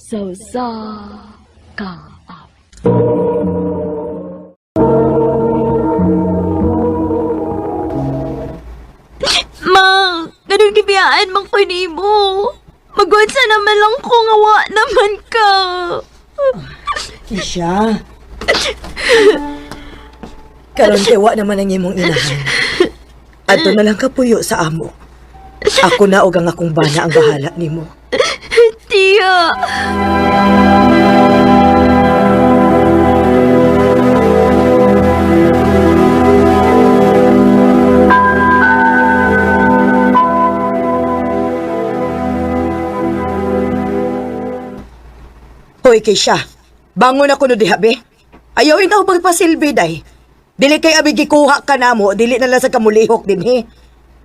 Sa usa ka awit. Ma, ganun gibiyaan man ko nimo. Magunsa naman lang ko nga wa naman ka. Kisha. Karon kay wa naman ang imong inahan. Adto na lang kapuyo sa amo. Ako na og ang akong bana ang bahala nimo. Tiya. Hoy Kisha, bangon ako no diha be. Ayaw intaw pagpasilbi day. Dili kay abi gikuha ka namo, dili na lang sa kamulihok dinhi.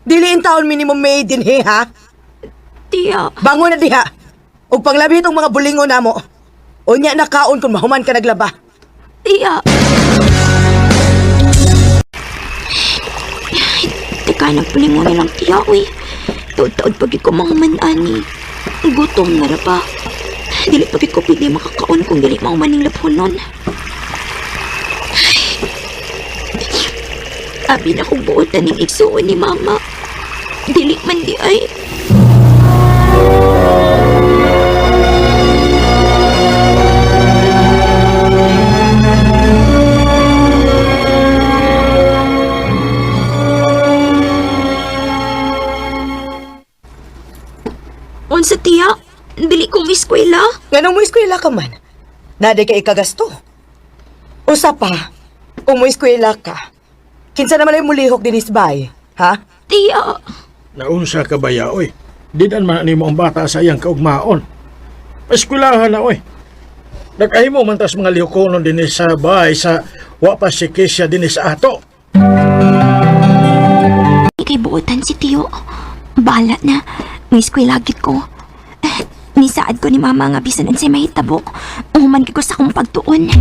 Dili in taon minimum maid dinhi ha. Tiya. Bangon na diha. Ug panglabi itong mga bulingon namo. Unya na kaon kung mahuman ka naglaba. Tiya. Teka, nagpulingon na lang tiya, uy. Taod-taod pag ko mga man-ani. Gutom na ra pa. Dili pag ko pwede makakaon kung dili maumaning lapunon. Abi na kong buot na ning igsuon ni mama. Dili man di ay. Unsa tiya? Dili kong eskwela. Nganong mo eskwela ka man? Naday kay ikagasto. Usa pa, kung mo eskwela ka, kinsa naman ay mulihok dinis bay, ha? Tiya. Naunsa ka ba ya, oy? Didan man nimo ang bata sa iyang kaugmaon. Eskwelahan na, oy. Nagahimo man tas mga lihokonon dinhi sa bahay sa wa pa si Kesha dinhi sa ato. Kay buotan si Tiyo. Bahala na. May eskwela gid ko. Eh, nisaad ko ni Mama nga bisan unsay mahitabo. Uhuman ko sa akong pagtuon.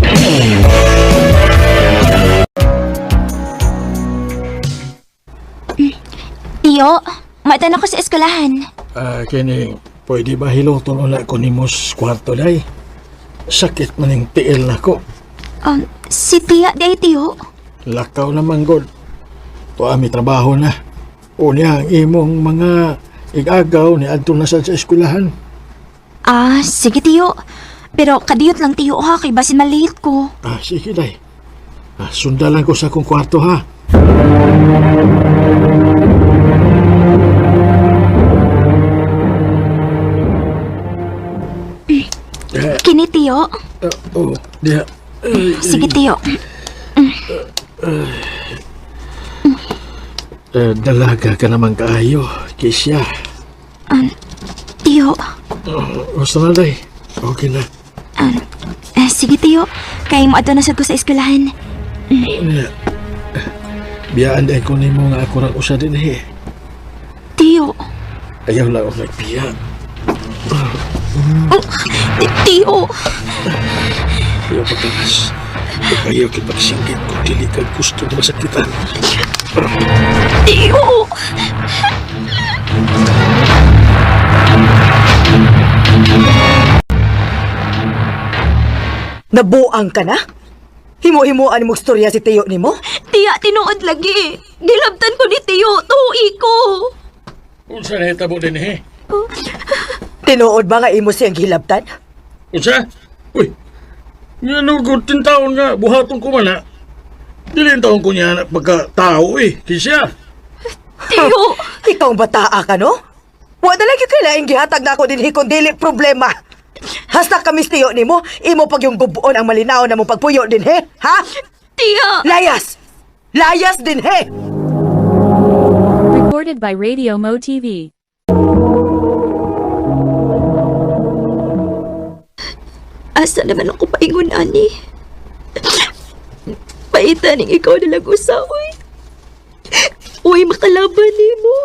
Tiyo, matan ako sa eskwelahan. Ah, kini, pwede ba hiluton una ko nimo sa kwarto day? Sakit man ning tiil nako. Si Tia, di ay Tiyo. Lakaw naman god. Tuwa mi trabaho na. Unya ang imong mga igagaw ni adto na sad sa eskwelahan. Ah, sige Tiyo. Pero kadiyot lang Tiyo ha, kay basin malate ko. Ah, sige day. Ah, sundalan ko sa akong kwarto ha. Kini Tiyo. Ah, oh, diha. Sige Tiyo. Eh, dalaga ka naman kaayo, Kisya. Tiyo. Gusto na day. Okay na. Eh, sige Tiyo. Kay mo na sad ko sa eskwelahan. Unya. Biyaan day ko nimo nga ako rang usa din eh. Tiyo. Ayaw lang ako nagbiya. Oh, Tiyo. Ayaw pagkakas. Ayaw kit magsingkit kung dili ka gusto na masakitan. Tiyo. Nabuang ka na? Himo-himuan mo istorya si Tiyo nimo? Tiya, tinuod lagi. Gilabtan ko ni Tiyo. Tuwi ko. Unsa na hitabo din eh? Tinuod ba nga imo siyang gilabtan? Unsa? Uy, nga no, good taon nga, buhaton ko man ha. Dili ang taon ko niya na pagka tao eh, Kisya. Tiyo. Ikaw ang bataa ka, no? Wa na lang yung kailaing gihatag na ako dinhi kung dili problema. Hasta kami tiyo nimo, imo pag yung gubuon ang malinaw na mong pagpuyo dinhi, ha? Tiya. Layas! Layas dinhi! Recorded by Radio Mo TV. Asa naman ako paingon, ani? Paita ning ikaw na lang usa, uy. Uy, makalaban nimo.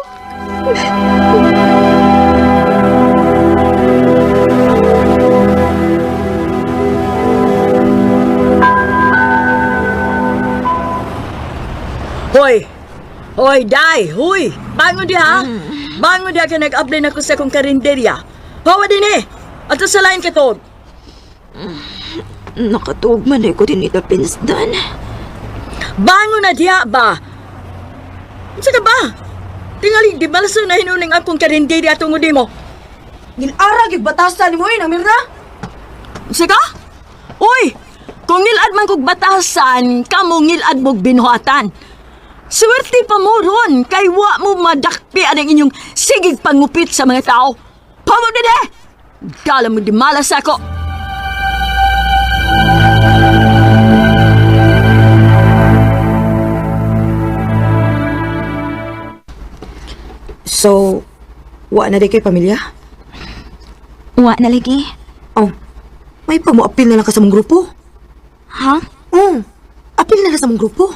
Hoy! Hoy, day! Huy! Bangon diha! Bangon diha ka nag-apply na ko sa akong karinderya. Hawa din eh! Ato sa lain katog. Nakatuog man ko din ito pinsdan. Bangon na diha ba? Unsa ka ba? Tingali, di malaso na hinuning akong karindiri atong udi mo. Gilara gyud batasan nimo eh, Mirna. Unsa ka? Uy! Kung ngilad man kog batasan, kamo ngilad mog binuhatan. Swerte pa mo ron, kay wa mo madakpi ang inyong sigig pangupit sa mga tao. Pamo din eh! Dala mo di malas ako. So, wa na di kay pamilya? Wa na lagi. Oh, may pa mo apil na lang ka sa mong grupo. Ha? Oh, apil na lang sa mong grupo.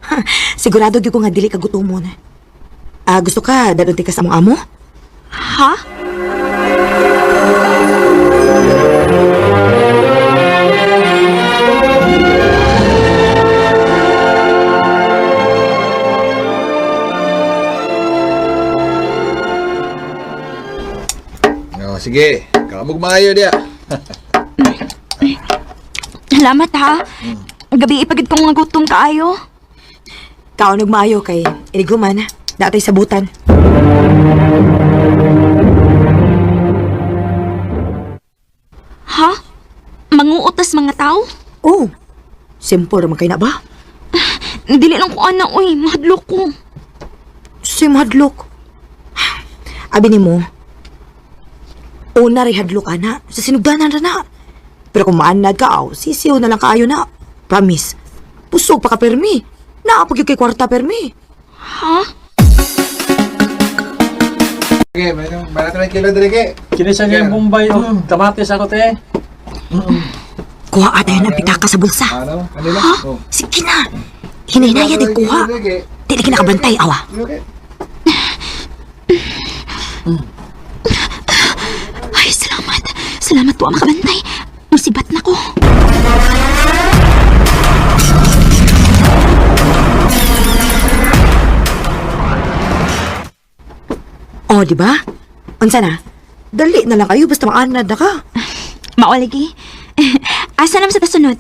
Ha, sigurado gyud ko nga dili ka gutomon. Ah, gusto ka dadunti ka sa mong amo? Ha? Oh, sige, kamog maayo diya. Salamat ha. Gabi ipagid kong nga gutom kaayo. Kaon og maayo kay iniguman, natay sabutan. Ha? Manguotas mga tao? Oh, simple raman kay na ba? Dili lang ko ana oy, mahadlok ko. Sim hadlok. Abi nimo, una ray hadlok ana, sa sinugdanan ra na. Pero kung maanad ka, aw, sisiw na lang kaayo na. Promise. Pusog pa ka permi. Naa pa gyud kay kwarta permi. Ha? Sige, may nato na kilo diri ke. Kinisa niya yung Bombay oh. Kamatis ako te. Kuha ata yun ang pitaka sa bulsa. Ano? Kanila? Ha? Oh. Sige na. Hinahinaya din kuha. Di lagi nakabantay, awa. Okay. Ay, salamat. Salamat po makabantay. Musibat na ko. Oh, di ba? Unsa na? Dali na lang kayo basta maanad na ka. Mao lagi. Asa naman sa tasunod?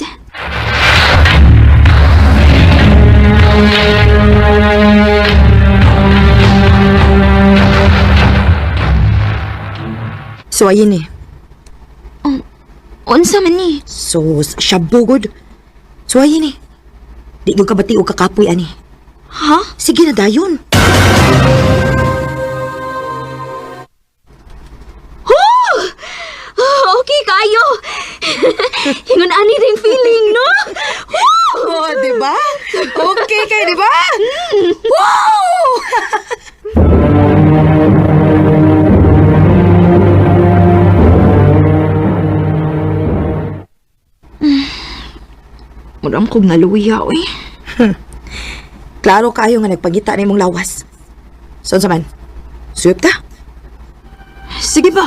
So ayun eh. Unsa man ni? So, siya bugod. So ayun eh. Di gyud ka bati og kakapoy ani. Ha? Sige na dayon. Oh, okay kayo. Hingon ani ring feeling, no? Oh, di ba? Okay kay, di ba? Wow! Muram kog naluya, oy. Klaro kayo nga nagpagita na imong lawas. So, unsa man? Suyop ta? Sige ba?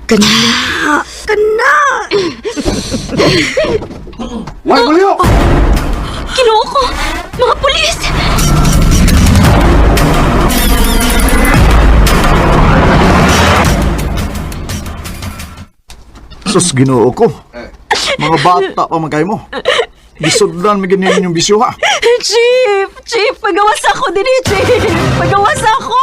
Kana! Kana! Why bulyo? Ginoo ko! Mga pulis! Sus, ginoo ko. Mga bata pa man kayo mo. Gisudlan mi ganyan yung bisyo ha. Chief! Chief! Pagawas ako din Chief! Pagawas ako!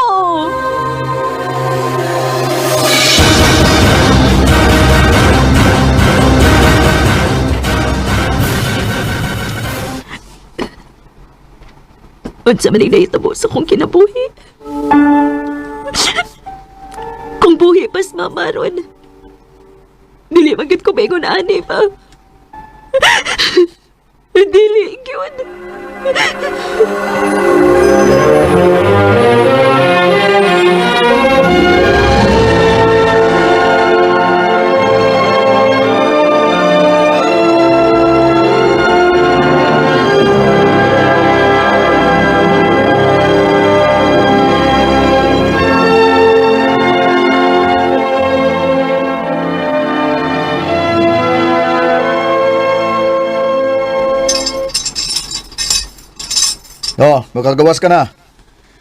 Unsa man ang nahitabo sa akong kinabuhi? Kung buhi pas mama ron, dili man gyud ko maingon ani pa. Dili gyud. Oh, makagawas ka na.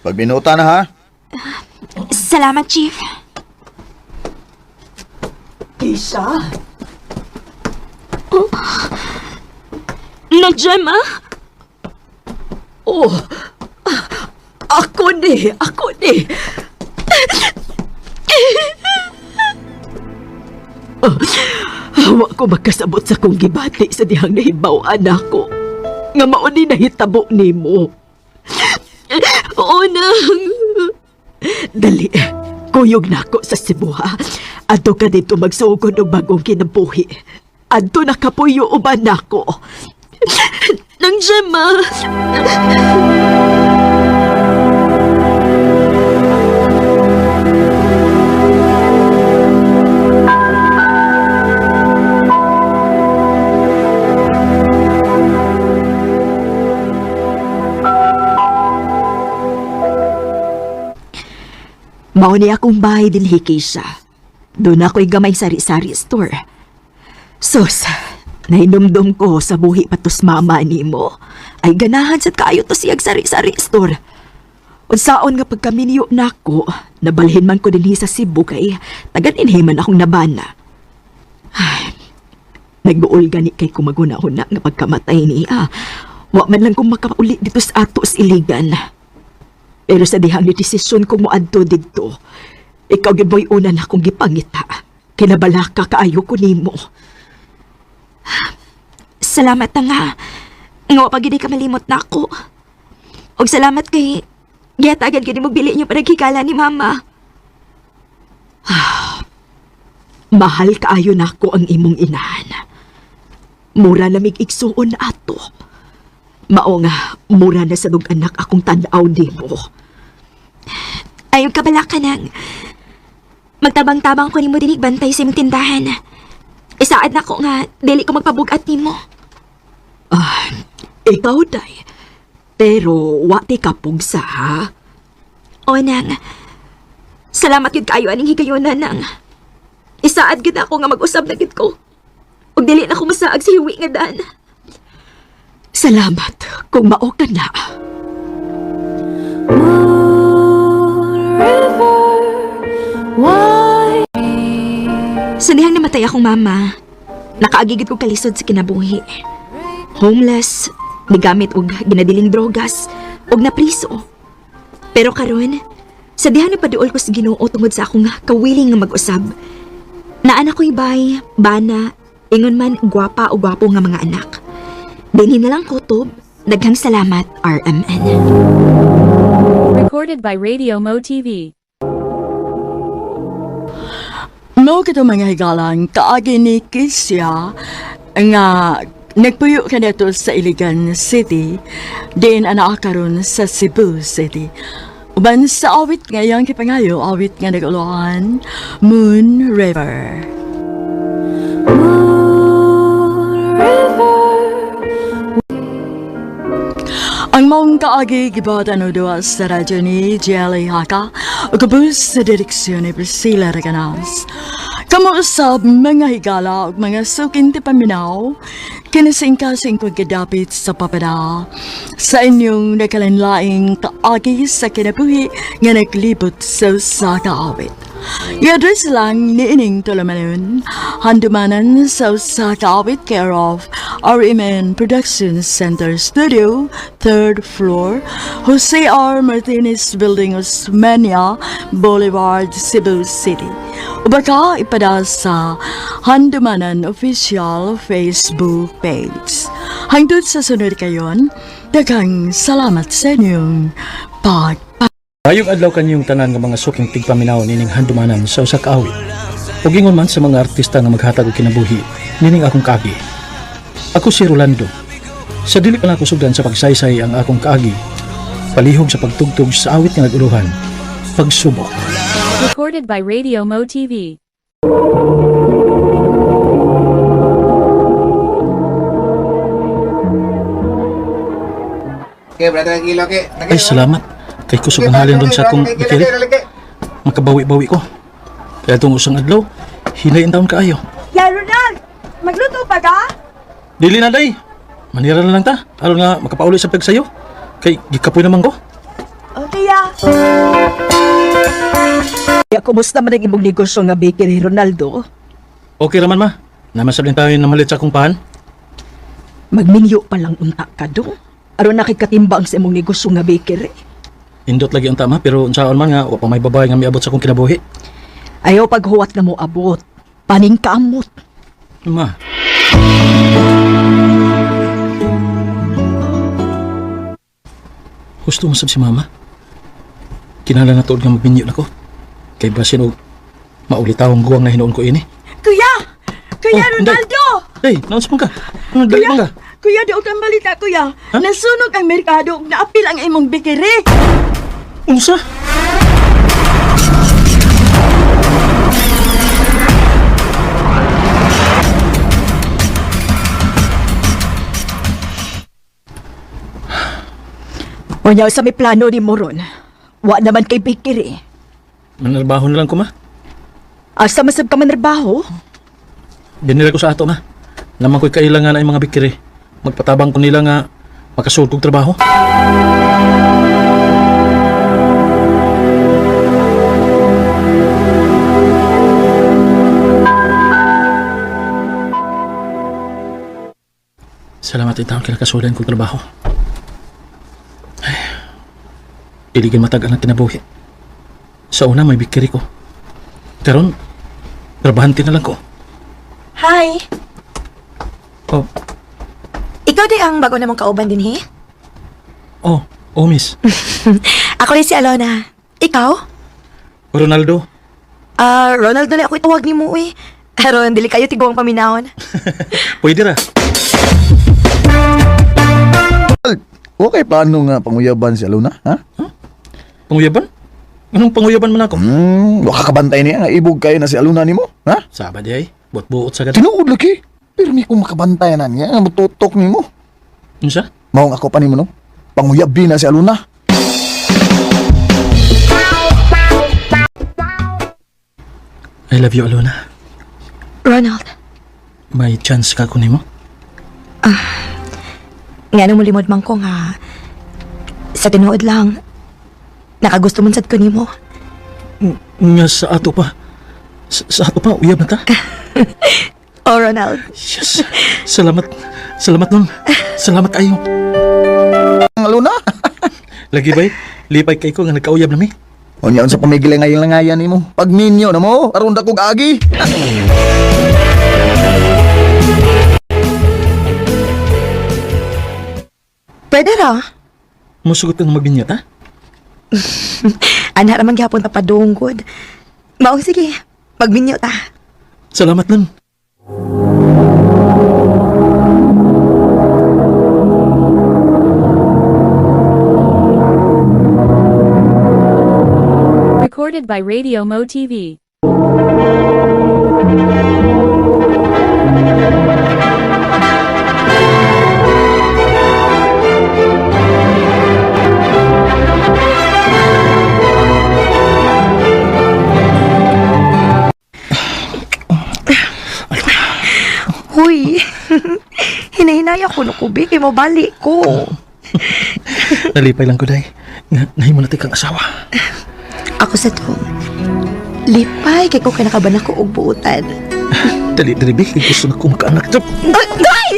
Pagbinuta na ha. Salamat, Chief. Keisha? Na Gemma? Oh, ako ni, ako ni. Oh, wa ko makasabot sa kong gibati sa dihang nahibaw-an ako. Nga mao ni nahitabo nimo. Oo, nang. Dali, kuyog na ako sa Cebu ha. Adto ka dito magsugod og bagong kinabuhi. Adto nakapuyo uban nako. Nang Gemma. Mao ni akong bahay dinhi Keisha. Doon ako'y gamay sari-sari store. Sus, nahinumdum ko sa buhi patos mama nimo. Ay ganahan sad kaayo to siyag sari-sari store. Unsaon nga pagkaminyo nako, nabalhin man ko dinhi sa Cebu kay tagan inhi man akong nabana. Ay, nagbuol gani kay kumaguna-huna nga pagkamatay niya. Wa man lang kong makauli dito sa ato sa iligan. Pero sa dihang ni desisyon kong moadto didto, ikaw gyud mo'y una na akong gipangita. Kinabalaka kaayo ko nimo. Salamat na nga. Nga wa pa gid ka malimot na ako. Og salamat kay gihatagan gid mo bili niyo para ni mama. Mahal kaayo nako ang imong inahan. Mura na mig igsuon na ato. Mao nga, mura na sa dug anak akong tan-aw nimo. Ayaw ka bala ka nang. Magtabang-tabang ko nimo dinig bantay sa imong tindahan. Isaad na ko nga, dili ko magpabugat nimo. Ah, ikaw day. Pero wa ti kapugsa ha. O nang. Salamat gyud kaayo aning higayonan nang. Isaad gyud ako nga mag-usab na gyud ko. Ug dili na ko masaag sa hiwi nga daan. Salamat kung mao ka na. Sa dihang namatay akong mama, nakaagigid ko kalisod sa kinabuhi. Homeless, nigamit og ginadiling drogas, og napriso. Pero karon, sa dihang napaduol ko sa Ginoo tungod sa akong kawiling nga mag-usab. Naan ako'y bay, bana, ingon man gwapa o gwapo nga mga anak. Dinhi na lang kutob, daghang salamat RMN. Recorded by Radio Mo TV. Mao kito mga higalang kaagi ni Kisya nga nagpuyo kaniadto sa Iligan City diin anaa karon sa Cebu City. Uban sa awit nga iyang gipangayo, awit nga nag-ulohan, Moon River. Ang maong kaagi gibuhat o duwa sa radyo ni Jelly Haka ug ubos sa direksyon ni Priscilla Reganas. Kamo usab mga higala ug mga suking tipaminaw, kinasingkasing pagkadapit sa papada sa inyong nakalanlaing kaagi sa kinabuhi nga naglibot sa usa ka awit. I-address lang ni ining tulumanon, handumanan sa usa ka awit care of RMN Production Center Studio, 3rd floor, Jose R. Martinez Building, Osmeña Boulevard, Cebu City. O baka ipada sa Handumanan Official Facebook page. Hangtod sa sunod kayon, daghang salamat sa inyong pag Mayong adlaw kanyong tanan nga mga suking tigpaminaw nining handumanan sa usa ka awit. Ug ingon man sa mga artista nga maghatag og kinabuhi nining akong kaagi. Ako si Rolando. Sa dili pa nako sugdan sa pagsaysay ang akong kaagi, palihog sa pagtugtog sa awit nga naguluhan, pagsubok. Recorded by Radio Mo TV. Okay, berapa kilo ke? Ay salamat kay kusog ang halin ron sa akong ikilit. Makabawi-bawi ko. Kaya itong usang adlaw, hinay ang taon kaayo. Ya, Ronald! Magluto pa ka? Dili na day. Manira na lang ta. Aron nga makapauli sa pagsayo. Kay gikapoy naman ko. Okay ya. Ya, kumusta man ang imong negosyo nga bakery, Ronaldo? Okay raman ma. Naman din tayo namalit sa akong pahan. Magminyo pa lang unta ka dong. Aron nakikatimbang sa imong negosyo nga bakery. Indot lagi ang tama pero unsaon man nga wa pa may babae nga miabot sa akong kinabuhi. Ayaw paghuwat nga mo abot. Paningkamot. Ma, gusto mo sab si mama. Kinahanglan na tuod nga magminyo nako. Kay basin og maulitawong guwang na hinuon ko ini. Kuya! Kuya Oh, Inday. Ronaldo! Hey, naunsa man ka? Ano dali man ka? Kuya, di kang balita, kuya. Ha? Nasunog ang merkado ug naapil ang imong bikiri. Unsa? Unya sa may plano ni Moron. Wa naman kay bakery. Manarbaho na lang ko ma. Asa masab ka manrabaho? Dinila ko sa ato ma. Naman ko'y kailangan ay mga bikiri. Magpatabang ko nila nga makasulod kog trabaho. Salamat itaon kinakasulan kong trabaho. Ay, iligin matag ang kinabuhi. Sa una may bikiri ko. Karon, trabahante na lang ko. Hi! Oh, Ikaw di ang bago namang kauban din, he? oh, oh miss. Ako rin si Alona. Ikaw? Ronaldo. Ah, Ronald na lang ako itawag ni mo, eh. Aron, dili kayo tiguang paminahon. Pwede ra. Okay, plano nga panguyaban si Alona, ha? Panguyaban? Anong panguyaban man ako? Wa ka kabantay niya nga ibog kayo na si Alona nimo, ha? Saba di ay. Buot-buot sa gata. Tinuod lagi. Pero mi kung makabantay na niya, mututok nimo. Unsa? Maong ako pa nimo no. Panguyabi na si Alona. I love you, Alona. Ronald, May chance ka ko nimo? nga nung mulimod man ko nga sa tinuod lang nakagusto man sad ko nimo. Nga sa ato pa. Sa ato pa, uyab na ta. Oh, Ronald. Yes. Salamat. Salamat nun. Salamat kayo. Ang Alona. Lagi bay, lipay kay ko nga nagkauyab na mi. Unya unsa pamigilay ngayon langayan nimo. Pag ninyo na mo, aron dakog agi. Pwede ra. Musugot kang magbinyat ha? Ana ra man gihapon papadunggod. Mao sige, pagminyo ta. Salamat nun. Recorded by Radio Mo TV. Huy. Hinahinay ako no kubi kay mobalik ko. Nalipay lang ko day. Nga nahimo na kang asawa. Ako sa to. Lipay kay ko kinakaban ako og buutan. Dali dali bi, kay gusto na ko makaanak. Ay! Day!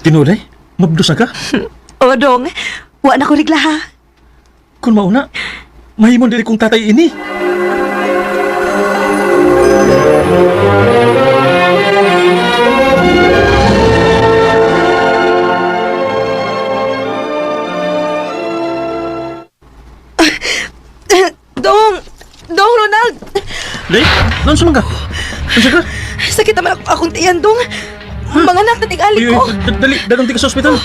Tinuod ay, mabdos na ka. O dong, wa na ko rigla ha. Kung mauna, mahimong dili kong tatay ini. Dong! Dong Ronald! Day, naunsa man ka? Unsa ka? Sakit naman ako akong tiyan, Dong. Mga anak na tingali Uy, uy, ko. dali, dagang di ka sa ospital.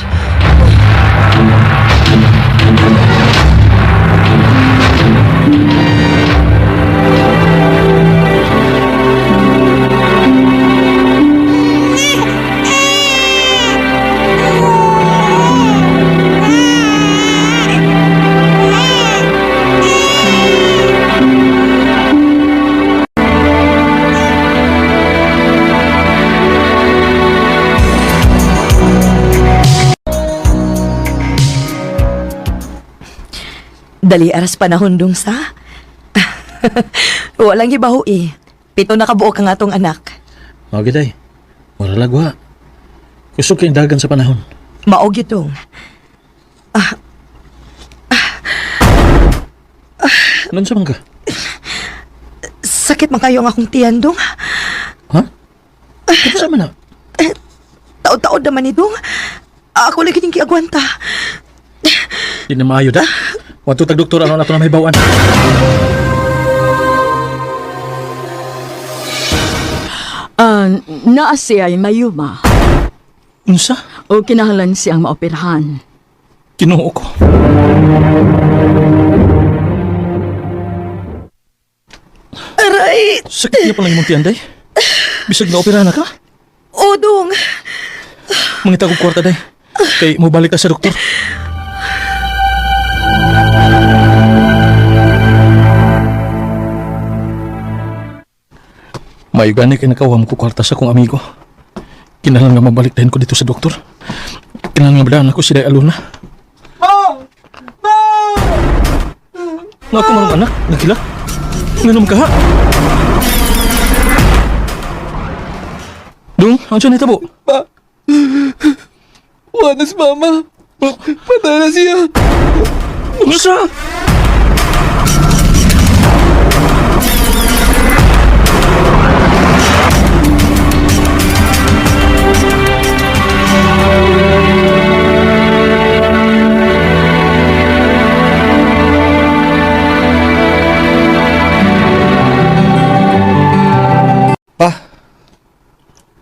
Dali aras panahon dong sa. Walang gibaho eh. 7 na kabuok ang atong anak. Mao gid ay. Wala lagwa. Kusog kay dagan sa panahon. Mao gyud dong. Ano sa man ka? Sakit man kayo ang akong tiyan dong. Ha? Kinsa man na? Taod-taod naman ni dong. Ako lagi ning giagwanta. Di na maayo da. Wadto tag doktor ano na to na may bawan. Naa siya ay mayuma Unsa? o kinahanglan siyang maoperahan. Ginoo ko. Aray! Sakit niya pala imong tiyan day. Bisag na opera na ka. O dong! Mangita kog kwarta day. Kay mo balik ka sa doktor. Mayo gani kay nakawam ko kwarta sa kong amigo. Kinahanglan nga mabalik dahin ko dito sa doktor. Kinahanglan nga madaan ako si Day Aluna. Nga ako marong anak, nagkila. Nganom ka ha? Dung, ang siya nitabo? Pa! Wala si mama! Patay na siya! Unsa? Pa!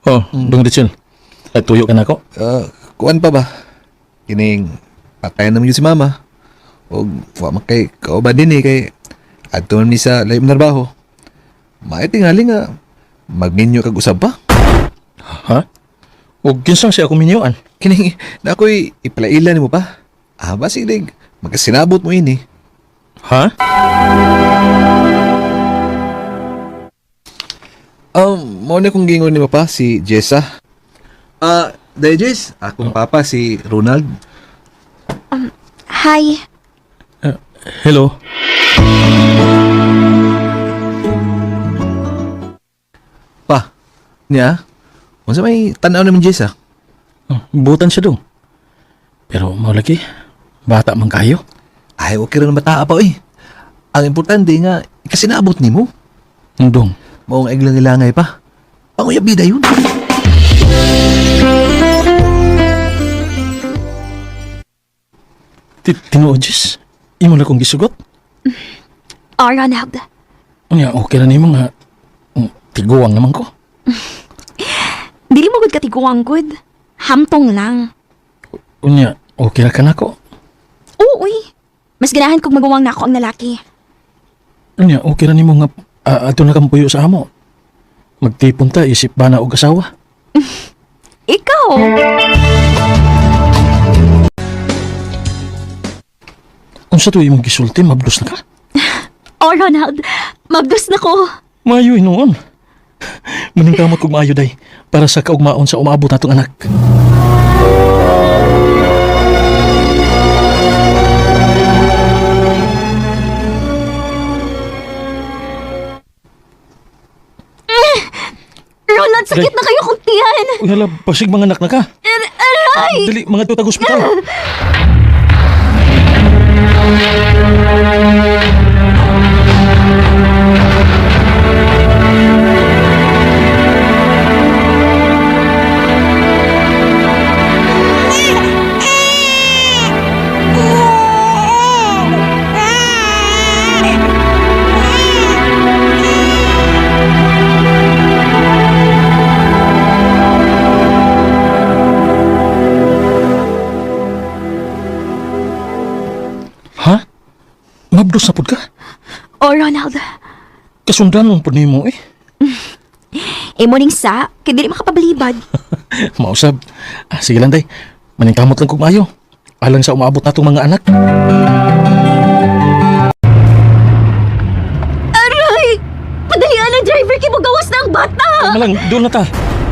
Oh, Dung Richel. Ay, tuyo ka na ako. Kuan pa ba? Kining, patay naman yun si mama. O, wa man kay, kauban din eh, kay, adto man ni sa layo mong trabaho. Maayo tingali nga, magminyo kag usab pa. Ha? O kinsang siya ako minyuan? Kining, na ako'y iplaila nimo pa. Ah, basig dig, magkasinabot mo ini. Ha? Mao na kong gingon nimo pa si Jessa. Ah, uh, Jess, akong papa si Ronald. Hi. Hello? Pa, niya, unsa may tan-aw naman Jessa? Oh, butan siya dong. Pero mao lagi, bata man kayo. Ay, okay ra na bata pa oy. Ang importante nga ikasinabot nimo. Dong, Mao ang iglang-ilangay pa. Panguyab bida yun. tinuod Jess. Imo na kong gisugot. Oh, Ronald. Unya, okay na nimo nga tiguang naman ko. Dili mo gud katiguang gud. Hamtong lang. Unya, okay ra ka nako. Oo, uy. Mas ganahan kog maguwang nako ang lalaki. Unya, okay ra nimo nga adto na kang puyo sa amo. Magtipon ta isip bana og asawa. Ikaw. Unsa to imong gisulti, mablos na ka? Oh, Ronald. Mabdos na ko. Maayo hinuon. Maningkamot kog maayo day para sa kaugmaon sa umaabot natong anak. Ronald, sakit Day. na kayo kong tiyan. Uy, hala, basig mga anak na ka. Aray! Dali, mga tutag ospital. Ha? Mabdos na pud ka? Oh, Ronald. Kasundan mo pud nimo eh. Imo ning sa, kay dili makapabalibad. Mausab. Ah, sige lang day. Maningkamot lang kog maayo. Alang sa umaabot natong mga anak. Aray! Padalian ang driver kay mogawas na ang bata. Malang, doon na ta.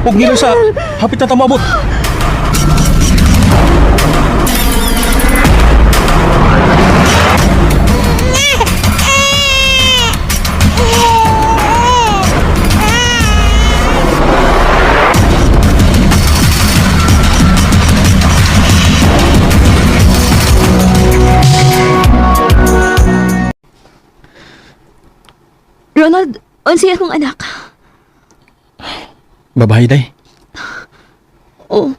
Huwag nilo sa hapit na ta maabot. Ronald, unsay akong anak? Babae, day. Oh.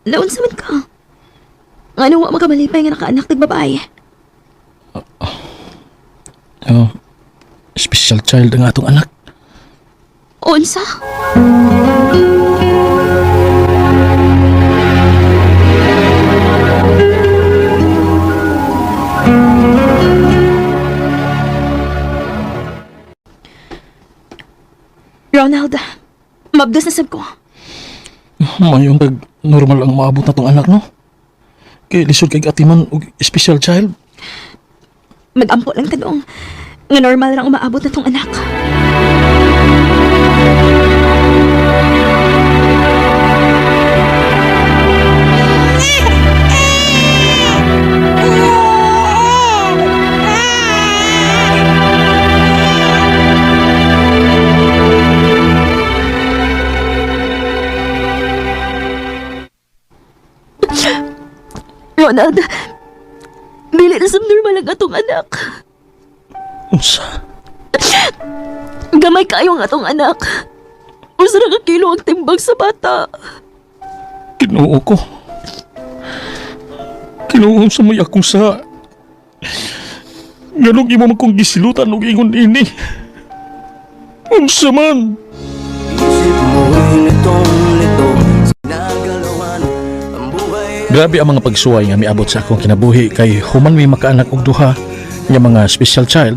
Naunsa man ka? Ngano wa makamalipay nga nakaanak tag babae? Oh, special child ang atong anak. Unsa? Ronald, mabdos na sab ko. Mayong pag normal ang maabot na tong anak, no? Kay lisod kay atiman og special child. Magampo lang tanong. Nga normal lang umaabot na tong anak. Ronald, dili na sa normal ang atong anak. Unsa? Gamay kayo ang atong anak. Usa ra ka kilo ang timbang sa bata. Kinoo ko. Kinoo sa may akong sa. Ganong imo man kong gisilutan og ingon ini. Unsa man? Grabe ang mga pagsuway nga miabot sa akong kinabuhi kay human mi makaanak og duha nga mga special child,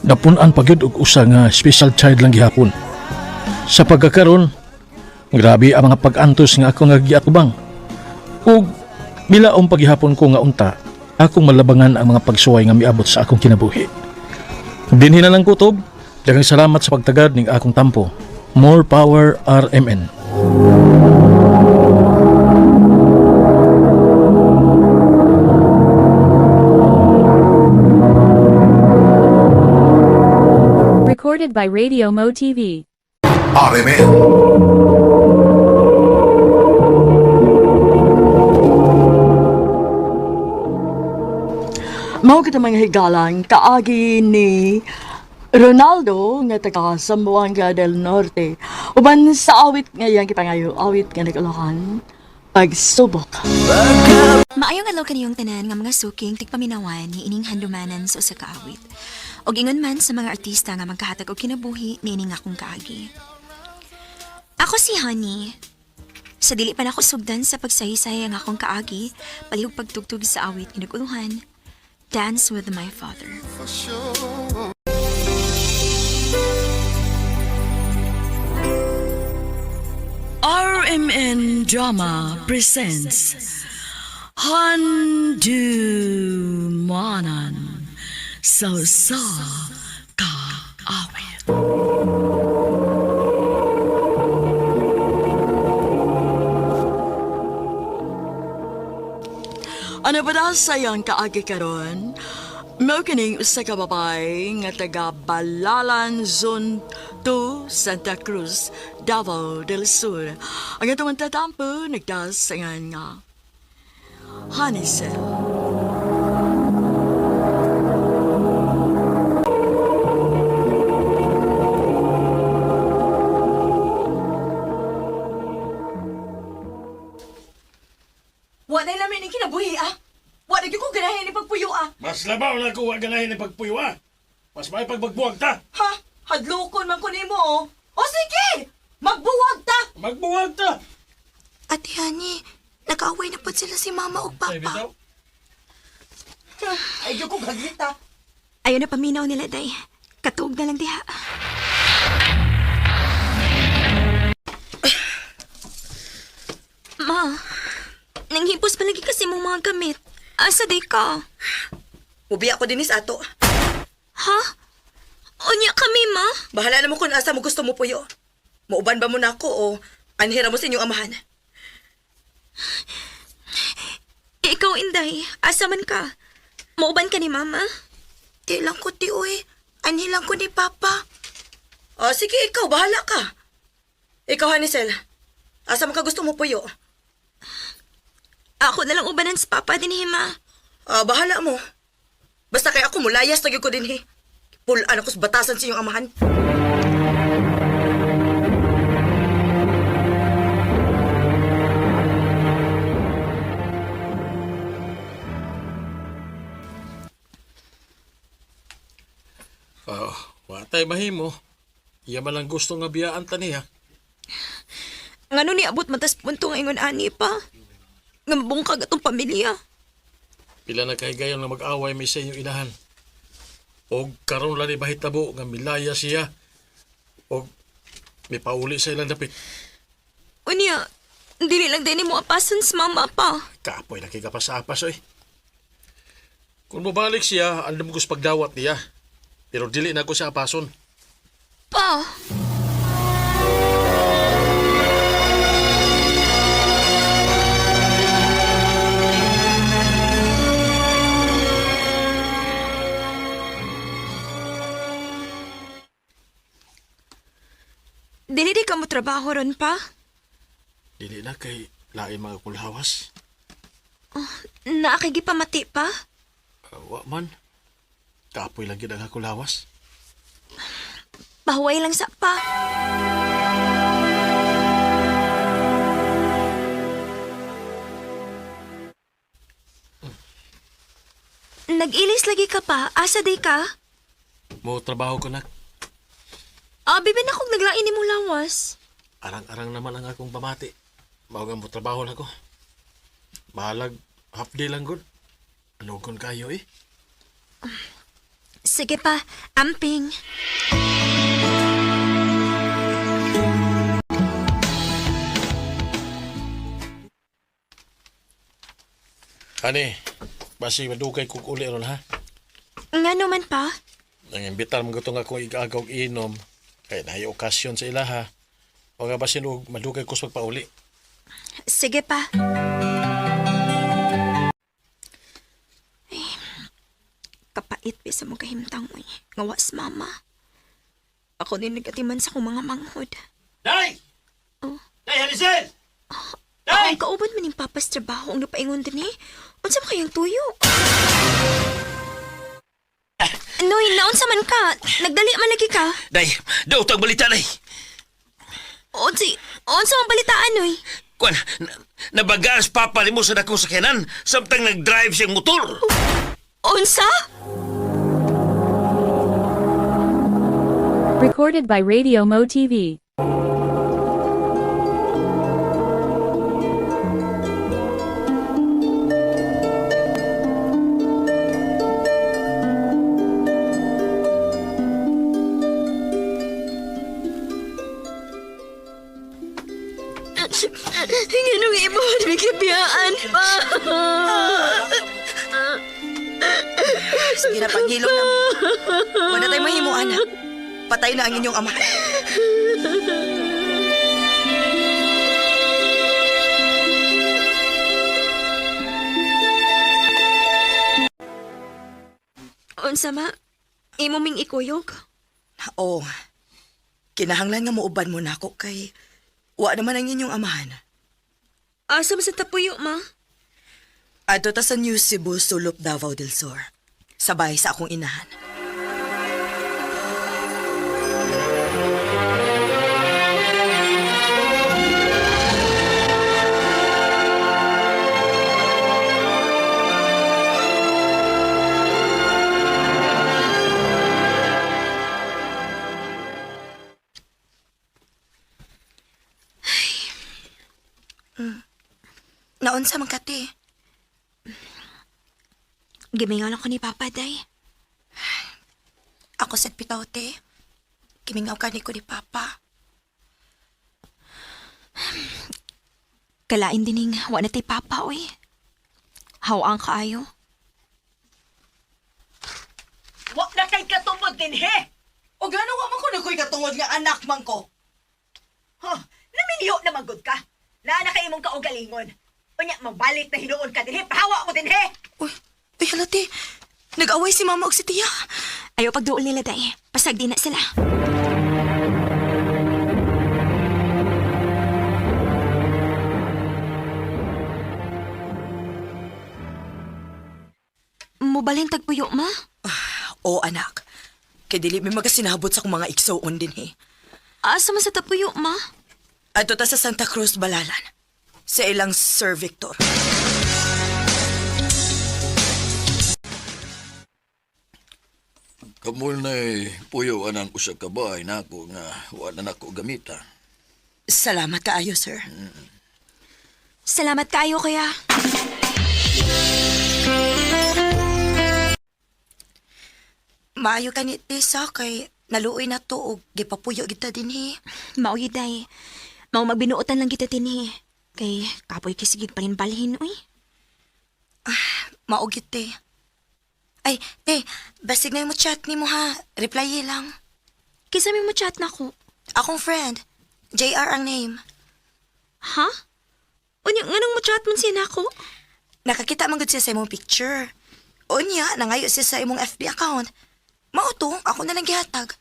napun-an pa gyud og usa nga special child lang gihapon. Sa pagkakaron, grabe ang mga pag-antos nga ako nga giatubang. Ug milaom paghihapon ko nga unta, akong malabangan ang mga pagsuway nga miabot sa akong kinabuhi. Dinhi na lang kutob, daghang salamat sa pagtagad ning akong tampo. More power RMN. Recorded by Radio Mo TV. RMN. Mao kita mga higalang kaagi ni Ronaldo nga taga Zamboanga del Norte. Uban sa awit nga iyang gipangayo, awit nga nagulahan, pagsubok. Maayong adlaw kaniyong tanan nga mga suking tigpaminawan ni ining handumanan sa usa ka awit. Og ingon man sa mga artista nga magkahatag og kinabuhi niining akong kaagi. Ako si Honey. Sa dili pa nako sugdan sa pagsaysay ang akong kaagi, palihog pagtugtog sa awit nga naguluhan, Dance with My Father. RMN Drama presents Handu Manan So Sa Ka Awit. Ano ba na sayang kaagi karon? Mao kining usa ka babae nga taga Balalan Zone 2, Santa Cruz, Davao del Sur. Ang atong tatampo nagdasangan nga Hanisel. Wa na lamin ning kinabuhi ah. Wa na gyud ko ganahin ni pagpuyo ah. Mas labaw na ko wa ganahin ni pagpuyo ah. Mas may pagbuwag ta. Ha? Hadlokon man ko nimo oh. O sige! Magbuwag ta! Magbuwag ta. Ate Honey, nag-away na po sila si Mama ug Ay, bitaw. Ay gyud ko gagit ah. Ayaw na paminaw nila, day. Katuog na lang diha. Ma, nanghipos palagi kasi mong mga gamit. Asa day ka? Ubi ako dinhi sa ato. Ha? Unya kami, ma? Bahala na mo kung asa mo gusto mo puyo. Muuban ba mo na ako o anhira mo sa inyong amahan? Ikaw, Inday. Asa man ka? Mauban ka ni Mama? Di lang ko, ti, uy. Anhi lang ko ni Papa. O sige, ikaw, bahala ka. Ikaw, Hanisel. Asa man ka gusto mo puyo? Ako na lang ubanan sa Papa din, ma. Ah, bahala mo. Basta kay ako mulayas na gyud ko dinhi. Pulaan ako sa batasan sa iyong amahan. Oh, wa tay mahimo. Iya man lang gusto nga biyaan ta niya. Ngano ni abot matas punto nga ingon ani pa? Nga mabungkag atong pamilya. Pila na kahigayon nga mag-away may sa inyong inahan. Og karon lang ni bahitabo nga milaya siya. Og may pauli sa ilang dapit. Unya, dili lang din mo apasan sa mama pa. Kapoy na kay kapas-apas oy. Kung mobalik siya, andam ko sa pagdawat niya. Pero dili na ko siya apason. Pa! Dili di ka mo trabaho ron pa? Dili na kay lain mga kulhawas. Naakigipamati pa? Wa man. Kapoy lang gid ang akong lawas. Pahuway lang sa pa. Nag-ilis lagi ka pa. Asa day ka? Mo trabaho ko nak. Ah, bibi na kong naglain ni mong lawas. Arang-arang naman ang akong pamati. Mao nga mo trabaho na ko. Bahalag half day lang gud. Ano kon kayo eh? Sige pa, amping. Ani, basi madugay kog uli ron ha. Nga naman pa. Nang imbitar mo gutong akong igagaw og inom kay naay okasyon sa ilaha. O nga basin og madugay ko sa pagpauli. Sige pa. Ay, kapait pa sa mga kahimtang oy. Ngawas mama. Ako din nagatiman sa akong mga manghod. Day! Oh. Day, Hanisel! Ay! Ang kauban man yung papas trabaho ang napaingon din eh. Unsa man kayang tuyo? Noy, naunsa man ka? Nagdali man lagi ka? Day, daw tag balita day. Unsa, unsa man balitaan, Noy? Kuan, nabagaan sa papa nimo sa dakong sakyanan samtang nag-drive siyang motor. Unsa? Recorded by Radio Mo TV. Nganong imo bigyan pa. Sige na, paghilom na mo. Wala tayong mahimo, anak. Patay na ang inyong ama. Unsa ma? Imo ming ikuyog? Oo. Kinahanglan nga muuban mo na ako kay wa naman ang inyong amahan. Asa ba sa tapuyo, ma? Adto ta sa New Cebu, Sulop, Davao del Sur. Sabay sa akong inahan. Naunsa man kati. Gimingaw lang ko ni Papa, day. Ako sad bitaw te. Kimingaw ka ni ko ni Papa. Kalain dining wa na tay Papa, oy. Hawang kaayo. Wa na kay katungod dinhi. O gano wa man ko nagkoy katungod nga anak man ko. Huh, naminyo na magud ka. Naa na kay imong kaugalingon. Unya mabalik na hinuon ka dinhi, pahawa mo dinhi. Uy, uy hala te. Nag-away si mama og si tiya. Ayaw pagduol nila, day. Pasag di na sila. Mubalhin tagpuyo, ma? O anak. Kay dili mi magasinabot sa akong mga igsuon din eh. Asa man sa tapuyo, ma? Adto ta sa Santa Cruz, Balalan. Sa ilang Sir Victor. Kamul na puyo anang usa ka bahay nako nga wala nako gamita. Salamat kaayo, sir. Salamat kaayo, kuya. Maayo ka ni Tessa kay naluoy na to og gipapuyo kita dinhi. Mao gyud day. Mao magbinuotan lang kita tinhi. Kay kapoy kay sige palinbalhin uy. Mao gyud te. Ay, te, basig na mo chat nimo ha. Reply lang. Kinsa may mo chat nako? Akong friend, JR ang name. Ha? Unya nganong mo chat man siya nako? Nakakita man gud siya sa imong picture. Unya, nangayo siya sa imong FB account. Mao to, ako na lang gihatag.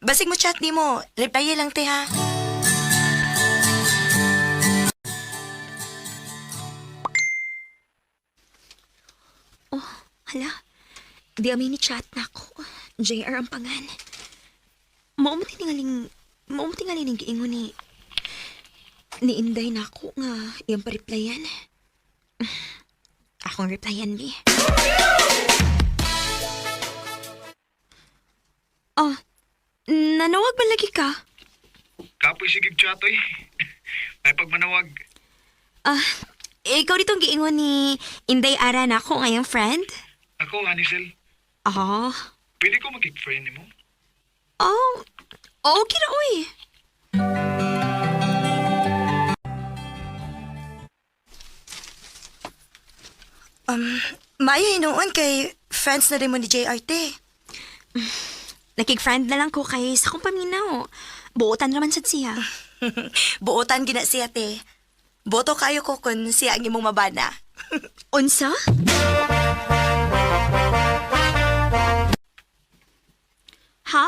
Basig mo chat nimo, reply lang te ha. Oh, hala. Di ami ni chat nako. JR ang pangan. Mao mo tingaling mao mo tingaling ning giingon ni Inday nako nga iyang pa-replyan. Akong replyan bi. Oh, nanawag ba lagi ka? Kapoy sige chat oy. May pagmanawag. Ah, ikaw ditong giingon ni Inday Ara nako ngayong friend? Ako, Hanisel. Oh. Pwede ko magig-friend nimo? Oh, okay ra oy. Maayo hinuon kay friends na rin mo ni JR te. Nakig-friend na lang ko kay sa akong paminaw. Buotan raman sad siya. Buotan gina siya te. Boto kayo ko kung siya ang imong mabana. Unsa? Ha?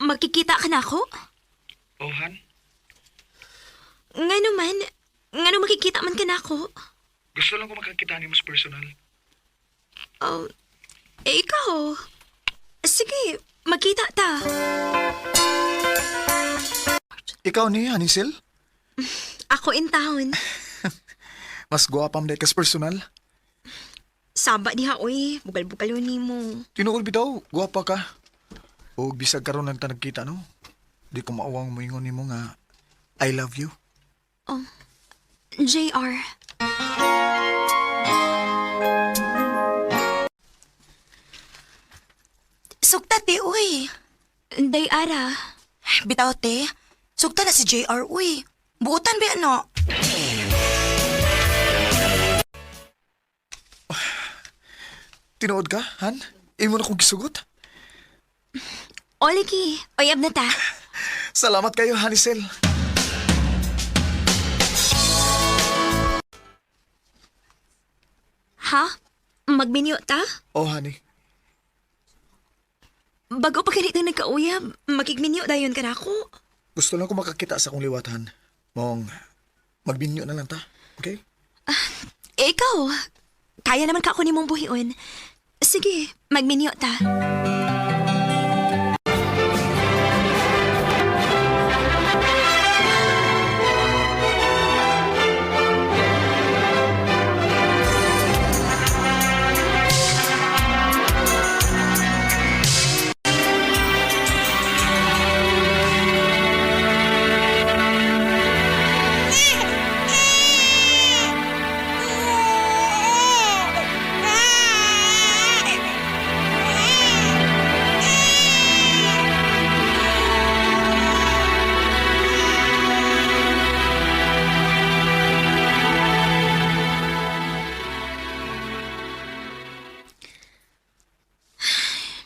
Magkikita ka na ako? Oh, Han. Ngano man? Ngano makikita man ka na ako? Gusto lang ko makakita nimo sa personal. Oh, eh, ikaw. Sige, magkita ta. Ikaw ni, Hanisel? Ako in town. Mas guwapa man kas personal. Saba diha, oy. Bugal-bugal yun nimo. Tinuod bitaw, guwapa ka. O bisag karon lang ta nagkita no. Di ko maawang moingon nimo nga I love you. Oh, JR. Sugta te, uy. Day Ara. Bitaw te, sugta na si JR, uy. Buotan ba ano? Tinuod ka, Han? Imo na kong gisugot. Oliki, oyab na ta. Salamat kayo, Hanisel. Ha? Magbinyo ta? Oh, honey. Bago pa ganito nagkauyab, makigminyo dayon ka na ako. Gusto lang ko makakita sa akong liwat, Han. Mong, magbinyo na lang ta. Okay? Eh, ikaw, kaya naman ka ako ni mong buhion. Sige, magminyo ta.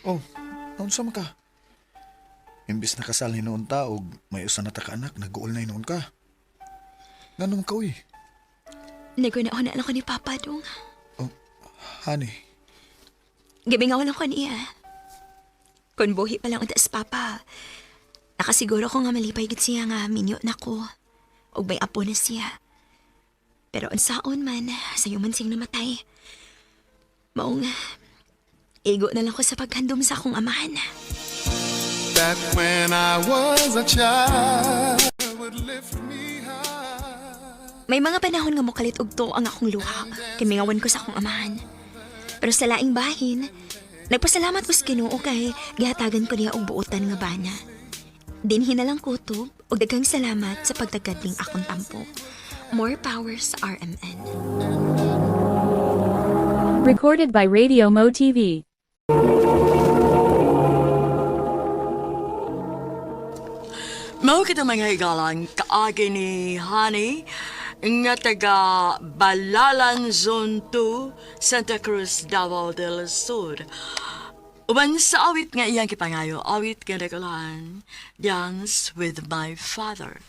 Oh, naunsa man ka? Imbis na kasal hinuon ta og may usa na ta ka anak, nag-uol na hinuon ka. Nganong ka, uy? Naguna-una lang ko ni Papa dong. Oh, honey. Gibingaw lang ko niya. Kung buhi pa lang unta sa Papa, nakasiguro ko nga malipay gid siya nga minyo na ko. Og may apo na siya. Pero unsaon man, sayo man siyang namatay. Maong, igo na lang ko sa paghandom sa akong amahan. That when I was a child would lift me high. May mga panahon nga mokalit og tuo ang akong luha kay mingawan ko sa akong amahan. Pero sa laing bahin, nagpasalamat ko sa Ginoo kay gihatagan ko niya og buotan nga bana. Dinhi na lang kutob og daghang salamat sa pagtagad ning akong tampo. More power sa RMN. Recorded by Radio Mo TV. Mao kita mga higalang kaagi ni Honey nga taga Balalan Zone 2, Santa Cruz, Davao del Sur. Uban sa awit nga iyang gipangayo, awit nga nagulahan, Dance with My Father.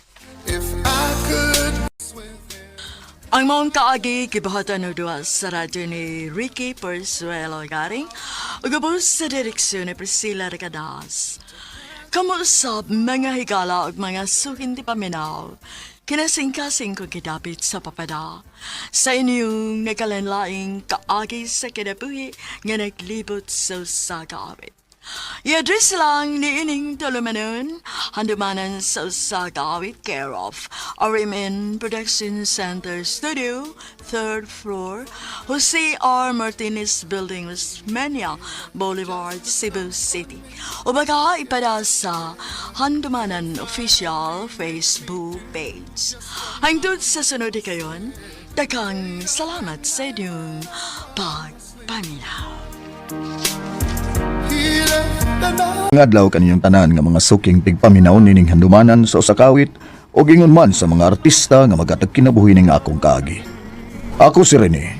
If I could Ang maong kaagi gibuhatan og duha sa radyo ni Ricky Persuelo Garing ug ubos sa direksyon ni Priscilla Recadas. Kamuusap mga higala ug mga suking di paminaw, kinasingkasing ko gidapit sa papada. Sa inyong nagkalanlaing kaagi sa kinabuhi nga naglibot sa usa ka awit. I-address lang ni ining tulumanon, handumanan sa usa ka awit, care of RMN Production Center Studio, third floor, Jose R. Martinez Building, Osmeña Boulevard, Cebu City. O baka ipada sa Handumanan Official Facebook page. Hangtod sa sunod kayon, daghang salamat sa inyong pagpaminaw. he left the night. Nga adlaw kaniyong tanan nga mga suking tigpaminaw nining handumanan sa usa ka awit o gingon man sa mga artista nga magatag kinabuhi ning akong kaagi. Ako si Rene.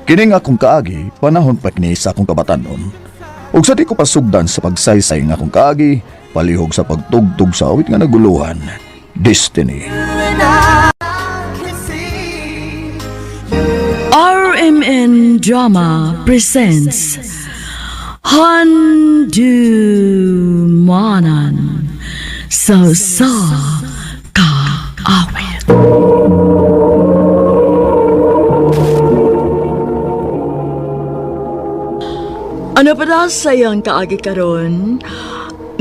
Kining akong kaagi panahon pa kini sa akong kabatanon. Ug sa di ko pasugdan sa pagsaysay ng akong kaagi, palihog sa pagtugtog sa awit nga naguluhan, Destiny. RMN Drama presents Handumanan sa sa kaawit. Ano pa daw sa iyang kaagi karon?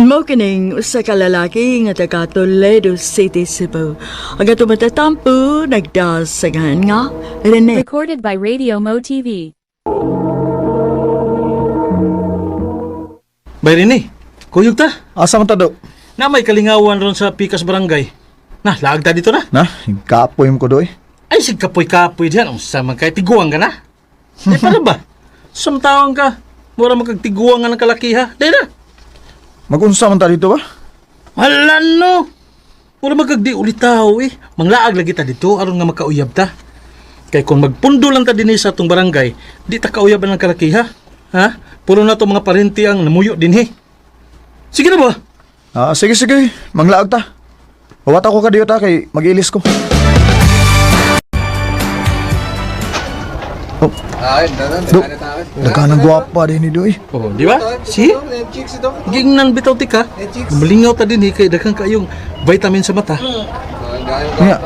Mao kining usa ka lalaki nga taga Toledo City, Cebu. Ang atong matatampo nagdasagan nga Rene. Recorded by Radio Mo TV. Bay Rene, kuyog ta. Asa man ta do? Na may kalingawan ron sa Pikas Barangay. Na, laag ta dito na. Na, kapoy mo ko doy. Ay, sig kapoy-kapoy diyan. Unsa man kay tiguang ka na? Di para ba? Sumtawang ka. Mura magkagtiguang nga ng kalakiha. Di na. Magunsa man ta dito ba? Hala no. Mura magkagdi ulitaw eh. Manglaag lagi ta dito aron nga makauyab ta. Kay kung magpundo lang ta dinhi sa atong barangay, di ta kauyab ng kalakiha. Ha? Puro na to mga parente ang namuyo dinhi. Sige na ba? Ah, sige sige, manglaag ta. Huwat ako ka diyo ta kay mag-ilis ko. Oh. Do, nagkanang gwapa din ni Doy. Oh, di ba? See? Gingnan bitaw ti ka. Malingaw ta dinhi kay daghan kayong vitamin sa mata. Nga.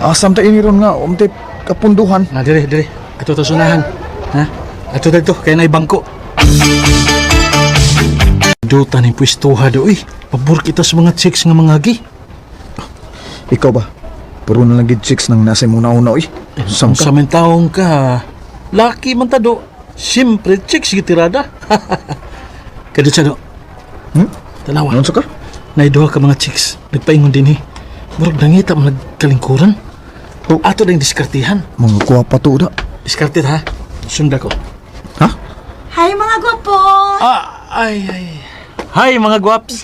Asam ta ini ron nga, umti kapunduhan. Na dire dire. Ato ta sunahan. Ha? Ato dito kay nay bangko. Duta ning pwestuha do eh. Pabor kita sa mga chicks nga mga gi. Ikaw ba? Pero na lang gid chicks nang nasa imong nauna oy. Sam Sa ka. men taong ka. Laki man ta do. Siyempre chicks gitirada. Kadto siya do. Hmm? Tanawa. Ano sa ka? Nay duha ka mga chicks. Nagpaingon dinhi. Murag nangita man nagkalingkuran. Oh. Ato lang diskartihan. Mga gwapa to da. Diskarte ha. Sunda ko. Ha? Hi mga gwapo! Ah, ay ay. Hi mga guwaps.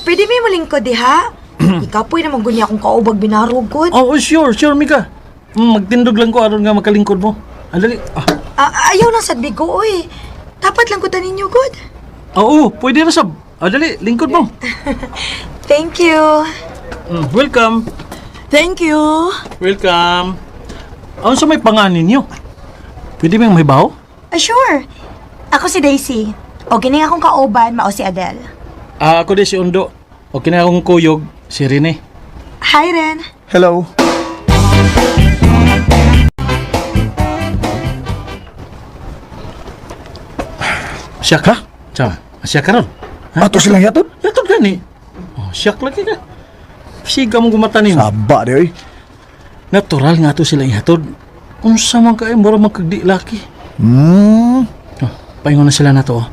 Pwede may mulingkod diha? Ikaw po'y naman gunya akong kaubag binarugod. Oh, oh, sure, sure Mika. Magtindog lang ko aron nga makalingkod mo. Andali. Ah, Ah, ayaw lang sad bigo oy. Dapat lang ko tanin ninyo good. oo, pwede ra sab. Ah, dali, lingkod mo. Thank you. Welcome. Thank you. Welcome. Ano sa may panganin ninyo? Pwede bang may baho? Ah, sure. Ako si Daisy. O kining akong kauban mao si Adele. Ah, ako di si Undo. O kina akong kuyog, si Rene. Hi Ren. Hello. Siya ka? Siya, siya ka ron. Ato silang yatod? Yatod gani. Oh, siyak lagi ka. Siga mong gumata nimo. Saba di oy. Natural nga to sila ihatod. Unsa man kay mura man kag di laki. Oh, paingon na sila na to. Oh.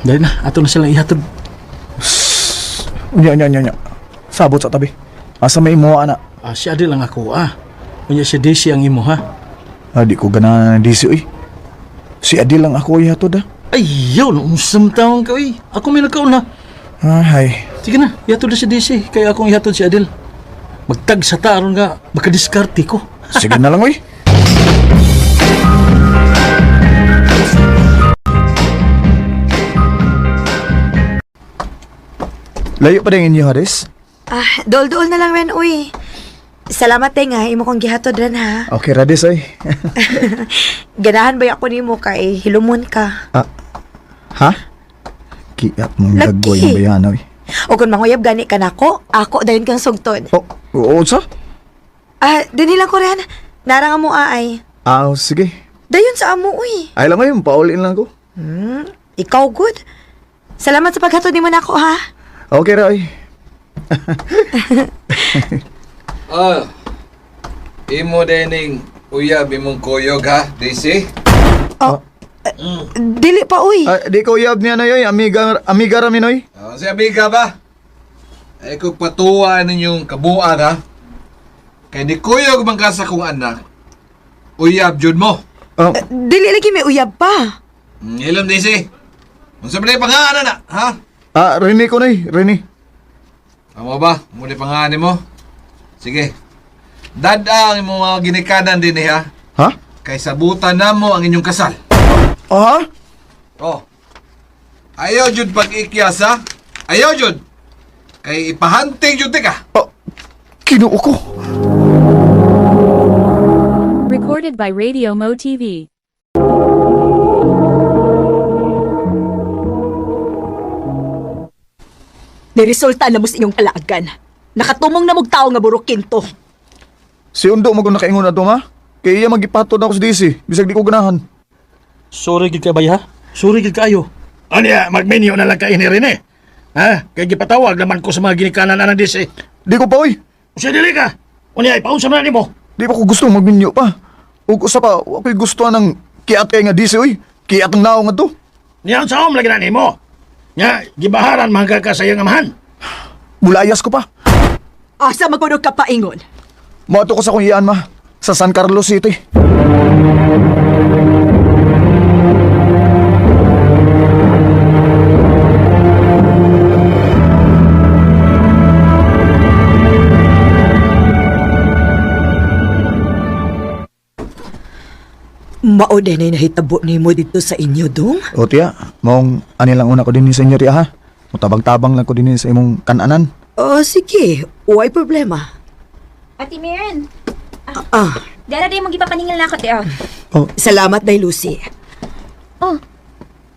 Dali na, ato na sila ihatod. Unya, unya, unya, unya. Sabot sa tabi. Asa may imo ana? Ah, si Adil lang ako ah. Unya si Daisy ang imo ha. Ah, di ko gana DC oy. Si Adil lang ako ihatod ah. Ayaw, unsa man taon ka oy. Ako may nagkauna. Ah, hay. Sige na, ihatod na si Daisy kay akong ihatod si Adil. Magtag sa ta aron nga makadiskarte ko. Sige na lang oy. Layo pa din inyo, Hades? Ah, dool-dool na lang ren, uy. Salamat eh nga, imo kong gihatod ren ha. Okay, Rades oy. Ganahan ba ako nimo kay hilumon ka? Ah, ha? Kiat mong Laki. gagawin yung bayan, oy. O kung manguyab gani ka nako, ako dayon kang sugtod. Oh, oo, sa? Ah, dinhi lang ko ren. Nara nga mo aay. Ah, sige. Dayon sa amo uy. Ay lang ngayon, paulin lang ko. Ikaw good. Salamat sa paghatod nimo nako ha. Okay, Roy. Ah, imo dining uyab imong kuyog ha, Daisy? Oh, dili pa uy. Ah, di ko uyab niya na yoy. Amiga, amiga rami noy. Ah, si amiga ba? Ay kung patuwa ninyong kabuang ha. Kay ni kuyog man ka sa kong anak, uyab jud mo. Oh, Dili lagi may uyab pa. Ilom Daisy. Unsa ba pangalan na, ha? ah, Rene ko noy, Rene. Amo ba? Muli pangalan mo? Sige. Dada ang imong mga ginikanan din eh, ha. Ha? Kay sabutan na mo ang inyong kasal. Ah? Oh. Ayaw jud pag-ikyas ha. Ayaw jud. Kay ipahanting jud ka. Oh, kinuo ko. Recorded by Radio Mo TV. Niresulta na mo sa inyong kalaagan. Nakatumong na mog tao nga burukinto. Si Undo mo kung nakaingon na to, ma. Kaya iya magipatod ako sa DC. Bisag di ko ganahan. Sorry gid kay bay ha. Sorry gid kaayo. Anya, magmenyo na lang kay ni Rene. Ha? Kay gipatawag naman ko sa mga ginikanan anang DC. Di ko pa, oy. Usa dili ka. Unya ipaunsa man nimo. Di pa ko gusto magminyo pa. Ug usa pa, wa ko'y gusto ng kiat kay nga DC, oy. Kiat ang naong nga to. Niya sa om lagi na nimo. Nya gibaharan man ka sa iyang amahan. Mulayas ko pa. Asa magunog ka paingon? Moadto ko sa akong iyaan, ma. Sa San Carlos City. Mao din ay nahitabo nimo dito sa inyo dong. O tiya, maong ani lang una ko din sa inyo tiya ha. Mutabang-tabang lang ko din sa imong kananan. Oh, sige, way problema. Ate Miren, Ah, dara din mong gipapaningil na ako, te, oh. salamat day Lucy. Oh,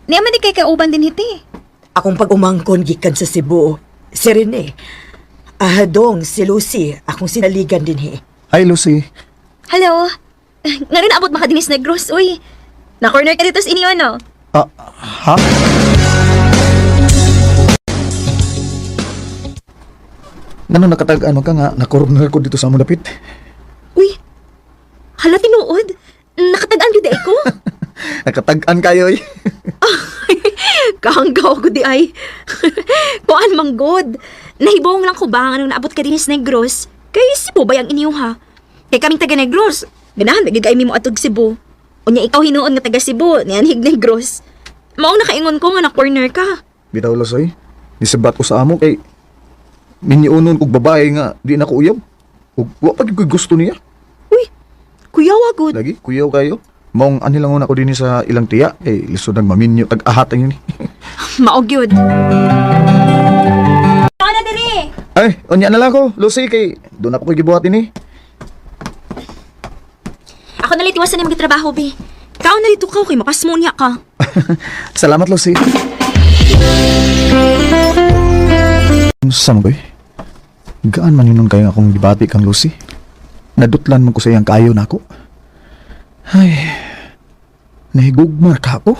niya man di kay kauban din hiti. Akong pag-umangkon gikan sa Cebu, si Rene. Ah, dong, si Lucy, akong sinaligan din he. Hi Lucy. Hello. Nga rin abot makadinis na gross, uy. Na-corner ka dito sa inyo, no? Ah, ha? Ngano nakatag-an man ka nga na-corner ko dito sa among dapit. Uy, hala tinuod. Nakatag-an gyud ko. Nakatag-an kayo oy. Kahanggaw ko di ay. Kuan mang god. Nahibong lang ko ba nga nung naabot ka dinis Negros? Kay Cebu ba yang inyo ha? Kay kaming taga Negros. Ganahan ba gyud kay mi mo atog Cebu. Unya ikaw hinuon nga taga Cebu, nianhig Negros. Maong nakaingon ko nga na corner ka. Bitaw Lucy. Nisabat ko sa amo kay minyunon kog babae nga di na ko uyab. Ug wa pa gyud ko'y gusto niya. Uy, kuyawa gud. Lagi kuyaw kayo. Maong ani lang una ko dinhi sa ilang tiya kay lisod nang maminyo tag-ahat ang yun. Mao gyud. Ano diri? Ay, unya na lang ko, Lucy kay doon ako ko'y gibuhat ini. Ako na litiwasan ni magitrabaho be. Kao na dito ka kay mapasmo niya ka. Salamat, Lucy. Sa mo, eh? Gaan man yun kayo akong gibati kang Lucy. Nadutlan man ko sa iyang kayo nako. Ay, nahigugmar ka ako.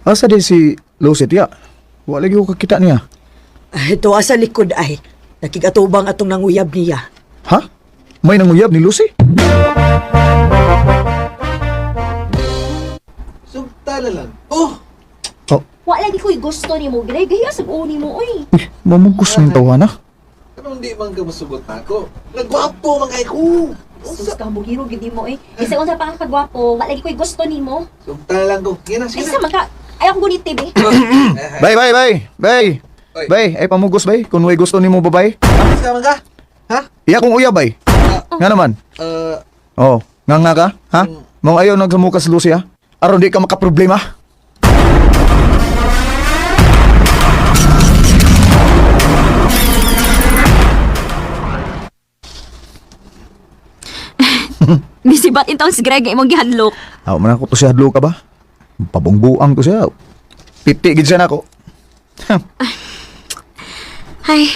Asa di si Lucy tiya? Wala lagi ko kakita niya. Ito sa likod ay. Nakigatubang atong nanguyab niya. Ha? May nanguyab ni Lucy? Sugta na lang. Oh! Oh, Wa lagi ko'y gusto nimo, Greg. Gahiya sa buo nimo, oy. uy, mamugos na yung tawana. Anong di man ka masugot na ako? Nagwapo man kay ko! Sus ka, bugiro gid nimo, eh. Isa unsa pa ka kagwapo, wa lagi ko'y gusto nimo. Sugta na lang ko. Yan na, Ay sige sa na. man ka, ayaw kong guniti, be. Bay, bay, bay! Bay! Oy. Bay, ay pamugos bay. Kung way gusto nimo babay. Sa man ka? Ha? Iya kong uyab bay. Nga naman. Oh, nga nga ka? Ha? Mong ayaw nagsamukas Lucy ha? Aron di ka makaproblema. Bisibat intawon si Greg imong gihadlok. Aw man ako to siya hadlo ka ba? Pabungbuang ko siya. Piti gid siya nako. Ay.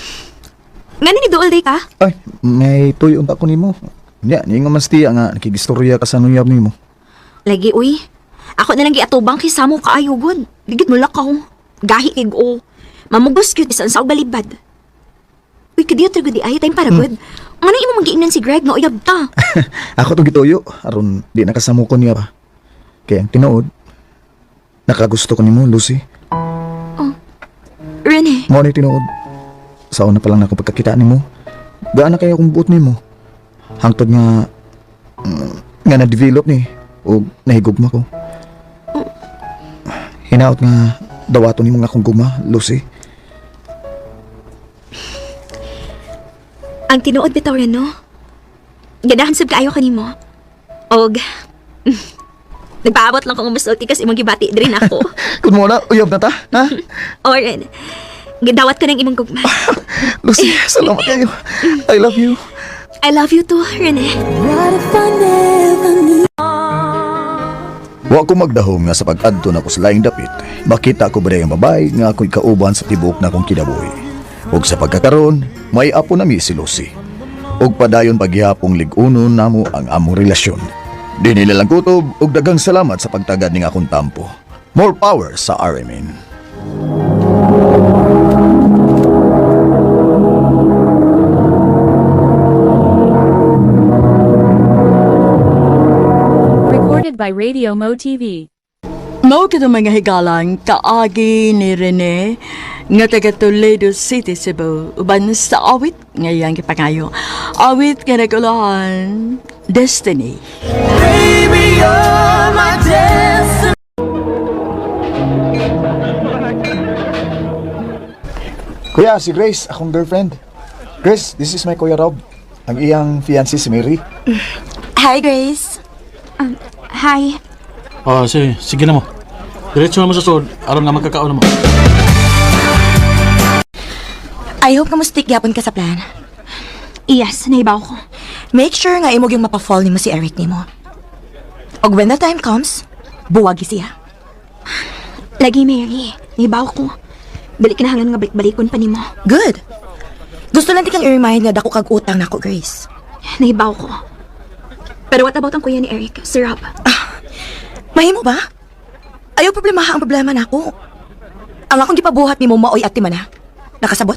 Ngano ni duol day ka? Ay, may tuyo unta ko nimo. Nya, ni nga man siya nga nakigistorya ka sa nuyab nimo. Lagi uy. Ako na lang giatubang kay samo kaayo gud. Digid mo lakaw. Gahi kay go. Mamugos gyud bisan sa og balibad. Uy, kadiyo gud di ay time para gud. Ngano imo magiingnan si Greg nga uyab ta? Ako tong gituyo aron di nakasamo ko niya ba. Kaya ang tinuod, nakagusto ko nimo, Lucy. Rene, Mao ni tinuod. Sa una pa lang ako pagkakita nimo. Gaana kaya akong buot nimo. Hangtod nga nga na-develop ni o nahigugma ko. Hinaot nga dawaton nimo nga akong gugma, Lucy. ang tinuod bitaw Reno. Ganahan sab kaayo kanimo. Og nagpaabot lang kung masulti kas imong gibati diri nako. Kun mo na, uyab na ta, ha? Or gidawat ko ng imong gugma. Lucy, salamat kayo. I love you. I love you too, Rene. Wa ko magdahom nga sa pag-adto nako sa laing dapit, makita ko ba ang babae nga ako'y kauban sa tibuok na akong kinabuhi. Ug sa pagkakaroon, may apo nami si Lucy. Ug padayon paghihapong lig-unon namo ang among relasyon. Di nila lang kutob ug daghang salamat sa pagtagad ning akong tampo. More power sa RMN. Recorded by Radio Mo TV. Mao kito mga higalang kaagi ni Rene nga taga Toledo City, Cebu. Uban sa awit ngayang gipangayo. Awit nga nagulahan, Destiny. Baby, you're my destiny. Kuya, si Grace, akong girlfriend. Grace, this is my Kuya Rob. Ang iyang fiancé si Mary. Hi, Grace. Hi. Ah, sige, sige na mo. Diretso na mo sa sud, aron nga magkakaon na mo. I hope kamustik gyapon ka sa plan. Yes, nahibaw ko. Make sure nga imo yung mapa-fall nimo si Eric nimo. Og when the time comes, buwagi siya. Lagi, Mary. Nahibaw ko. Dali kinahanglan nga balik-balikon pa nimo. Good. Gusto lang di kang i-remind nga dako kag utang nako, Grace. Nahibaw ko. Pero what about ang kuya ni Eric, si Rob? Mahimo ba? Ayaw problema ang problema nako. Ang akong gipabuhat nimo maoy ati man ha. Nakasabot?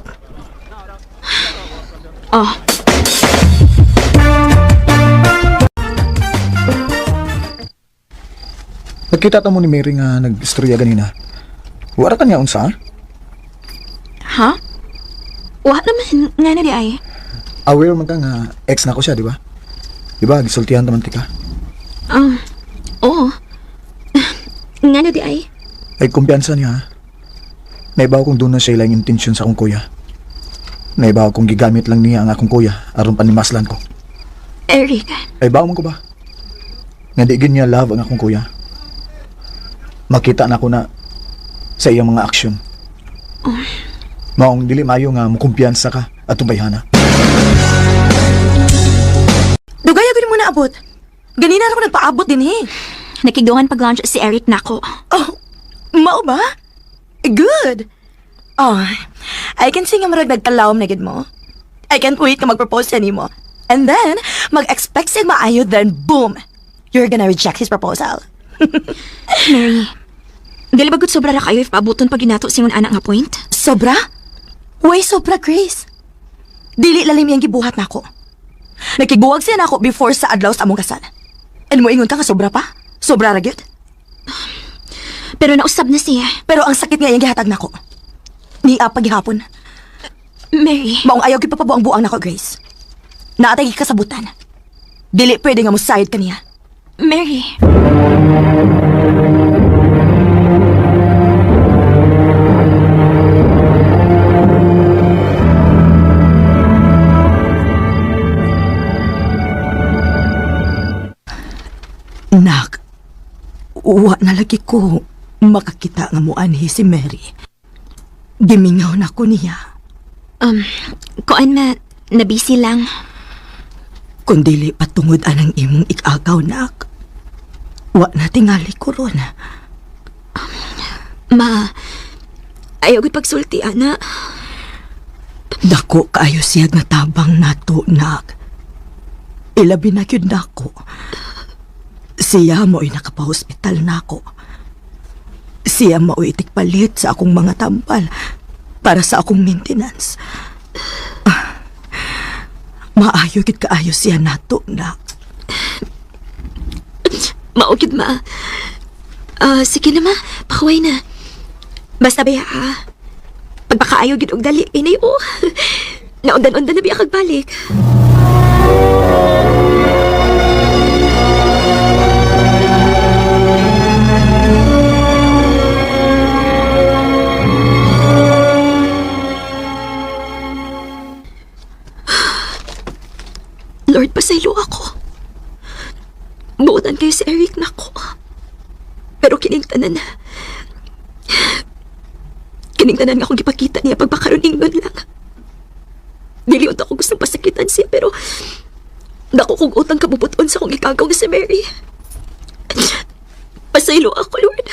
Oh, Nagkita ta mo ni Mary nga nag-istorya ganina. Wala ka niya unsa? ha? Wa naman, nga na di ay. Aware man ka nga ex na ko siya, di ba? Di ba, gisultihan naman ti ka. Ah, oo. Nga na di ay. Ay, kumpiyansa niya, ha? Naibaw kong doon na siya ilang intensyon sa akong kuya. Naibaw kong gigamit lang niya ang akong kuya aron panimaslan ko. Eric, Ay, bawo man ko ba? Nga di gid niya love ang akong kuya. Makita na ko na sa iyang mga aksyon. Maong dili maayo nga mukumpiyansa ka at bayhana. Dugay ako mo naabot. Ganina ra ko nagpaabot din eh. nakigdungan pag-lunch si Eric nako. Oh, mao ba? Good. Oh, I can see nga murag nagkalawom na gid mo. I can't wait ka mag-propose sa nimo. And then, mag-expect siya maayo, then boom! You're gonna reject his proposal. Mary, Dili ba gud sobra ra kayo if paabuton pag ginato singon anak nga point? Sobra? Way sobra, Grace. Dili lalim yang gibuhat nako. Nakigbuwag siya nako before sa adlaw sa among kasal. And moingon ka nga sobra pa? Sobra ra gyud? Pero nausab na siya. Pero ang sakit nga iyang gihatag nako. Niya paghihapon. Mary. Maong ayaw gyud papabuang-buang nako, Grace. Naatay kasabutan. Dili pwede nga musayod kaniya. Mary. Nak, wa na lagi ko makakita nga muanhi si Mary. Gimingaw na ko niya. Kuan ma, nabisi lang. Kung dili patungod anang imong ikagaw, nak. Wa na tingali ko ron. Ma, ayaw gud pagsulti, ana. Dako kaayo siya nga tabang nato, nak. Ilabi na gyud nako. Siya mo'y nakapahospital nako. Siya mao'y itikpalit sa akong mga tambal para sa akong maintenance. Ah, maayo gyud kaayo siya nato, nak. Mao gyud ma. Ah, sige na ma, pakuway na. Basta ba ha? Pagpakaayo gyud og dali inay oh. Naundan-undan na biya kag balik. Lord, pasaylo ako. Buotan kayo si Eric nako. Pero kining tanan na. Kining tanan nga akong gipakita niya pagpakaroon ingon lang. Dili unta ko gustong pasakitan siya pero dako kong utang kabubuton sa akong ikagaw nga si Mary. Pasaylo ako, Lord.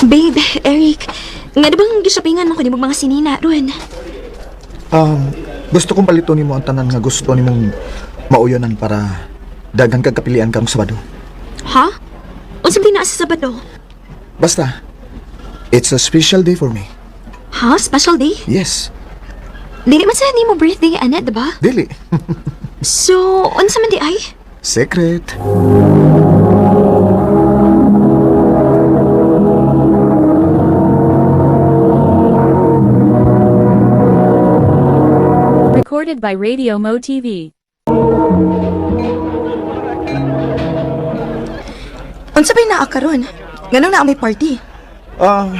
Babe, Eric, nga na bang gishoppingan mo ko nimo mga sinina ron? Gusto kong paliton nimo ang tanan nga gusto nimong mauyonan para daghan kag kapilian karong Sabado. Ha? Unsa man naa sa Sabado? Basta, it's a special day for me. Ha? Special day? Yes, Dili man sa nimo birthday, ana, diba? dili. So, unsa man di ay? Secret. Recorded by Radio Mo TV. Unsa bay naa karon? Nganong naa may party? Um,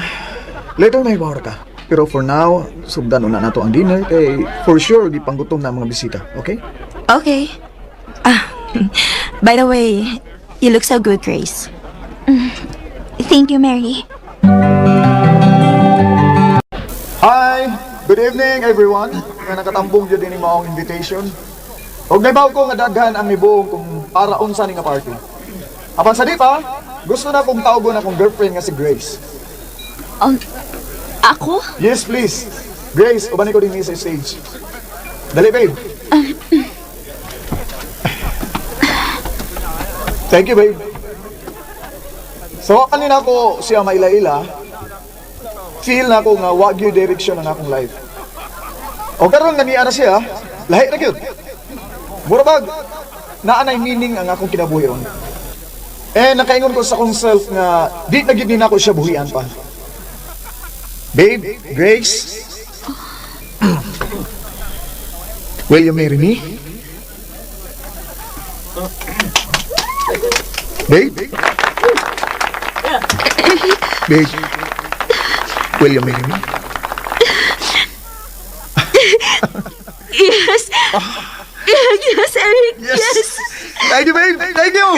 later may power ka. Pero for now, sugdan una nato ang dinner kay for sure gipanggutom na ang mga bisita, okay? Okay. Ah, by the way, you look so good, Grace. Thank you, Mary. Hi! Good evening everyone. Nga nakatambong jud ini maong invitation. Og nabaw ko nga daghan ang mibuong kung para unsa ni nga party. Apan sa di pa, gusto na kong tawgon akong girlfriend nga si Grace. Ako? Yes, please. Grace, uban ko din sa stage. Dali, babe. Thank you, babe. So, kanina ko siya maila-ila, feel na ako nga wagyu direction ang akong life. O karon nga niya na siya, lahi ra gyud. Mura bag naa nay meaning ang akong kinabuhi ron. Eh nakaingon ko sa akong self nga di na gyud ni nako siya buhian pa. Babe, Grace, will you marry me? Babe? Babe, will you marry me? Yes! Yes, Eric! Yes! Thank you, babe! Thank you!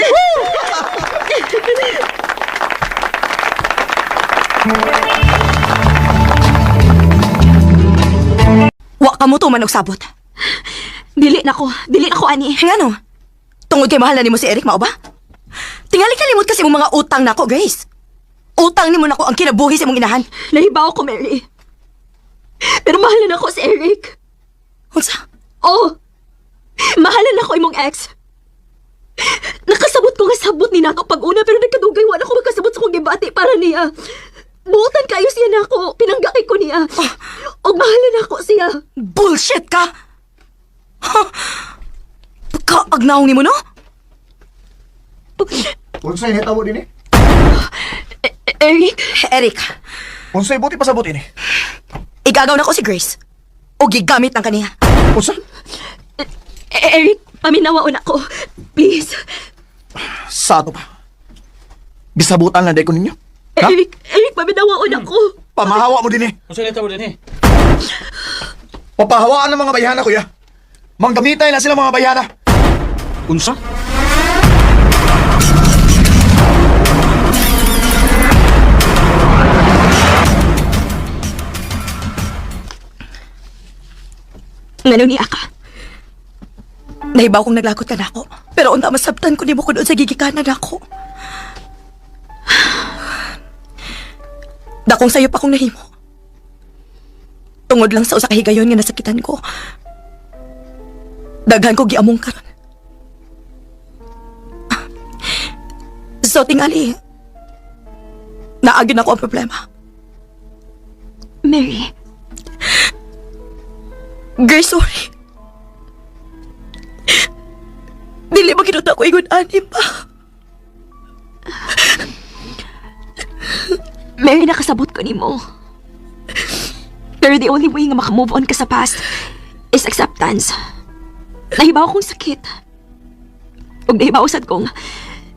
Wa ka mo tuman og sabot. Dili na ko. Dili na ko, ani. Ngano? Tungod kay mahal na nimo si Eric, mao ba? Tingali kalimot kasi imong mga utang nako, Grace. Utang nimo nako ang kinabuhi sa imong inahan. Nahibaw ko, Mary. Pero mahal na ako si Eric. Unsa? Oh, mahal na ako imong ex. Nakasabot ko nga sabot ni nako pag una pero nagkadugay wala ko makasabot sa kong gibati para niya. Buotan kayo siya nako, pinanggakay ko niya. Og mahal na nako siya. Bullshit ka! Ha? Pagkaagnawng nimo, no? Unsay nahitabo dinhi? Eric, Eric, Unsay buti pasabot ini? igagaw nako si Grace. O gigamit ng kaniya. Unsa? Eric, paminawaon ako. Please. Sa ato pa. Gisabutan lang day ko ninyo. Ha? Eric, Eric, paminawaon ako. Pamahawa mo dinhi. Unsa nahitabo dinhi? Papahawaan ng mga bayhana, kuya. Manggamitay na sila mga bayhana. Unsa? Ngano niya ka? Nahibaw kong naglagot ka nako. Pero unta masabtan ko nimo kun unsa gigikanan nako. Dakong sayo pa kong nahimo. Tungod lang sa usa ka higayon nga nasakitan ko. Daghan ko giamong karon. So tingali, naagyon ako ang problema. Mary, Girl, sorry. Dili ba kinuta ko ingon ani pa? Mary, nakasabot ko nimo. Pero the only way nga makamove on ka sa past is acceptance. Nahibaw akong sakit. Ug nahibaw sad kong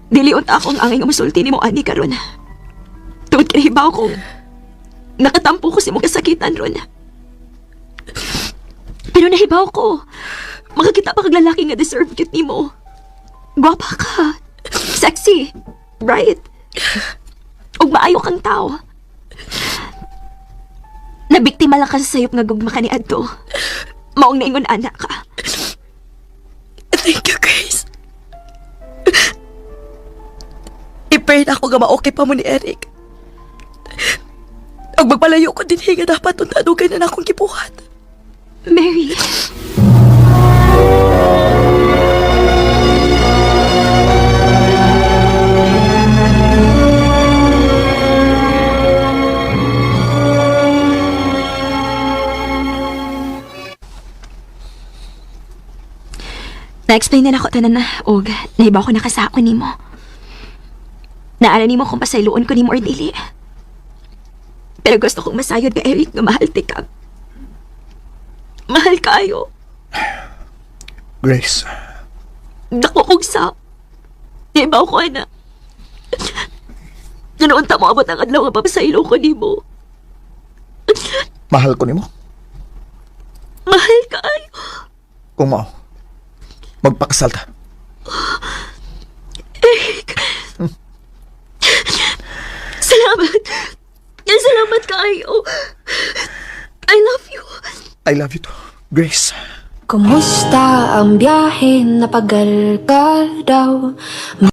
dili unta akong angay nga musulti nimo ani karon. Tungod kay nahibaw kong nakatampo ko sa imong kasakitan ron. Pero nahibaw ko, makakita pa kag lalaki nga deserve cute nimo. Gwapa ka. Sexy. Right? Ug maayo kang tao. Nabiktima lang ka sa sayop nga gugma ka ni Adto. Maong naingon anak ka. Thank you, Grace. I-pray na ako nga ma-okay pa mo ni Eric. Ang magpalayo ko din higa dapat unta dugay na akong gibuhat. Mary. Na-explain na nako tanan na og nahibaw ko nakasako nimo. Naala nimo kung pasayloon ko nimo or dili. Pero gusto kong masayod ka, Eric, nga mahal ti ka. Mahal kayo. Grace, Dako kong sa. Nahibaw ko, ana. Ganoon ta mo abot ang adlaw nga papasaylo ko nimo. mahal ko nimo. Mahal kayo. Kung mao, magpakasal ta. Eric. Salamat. Salamat kayo. I love you. I love you too, Grace. Kumusta ang biyahe? Napagal ka daw.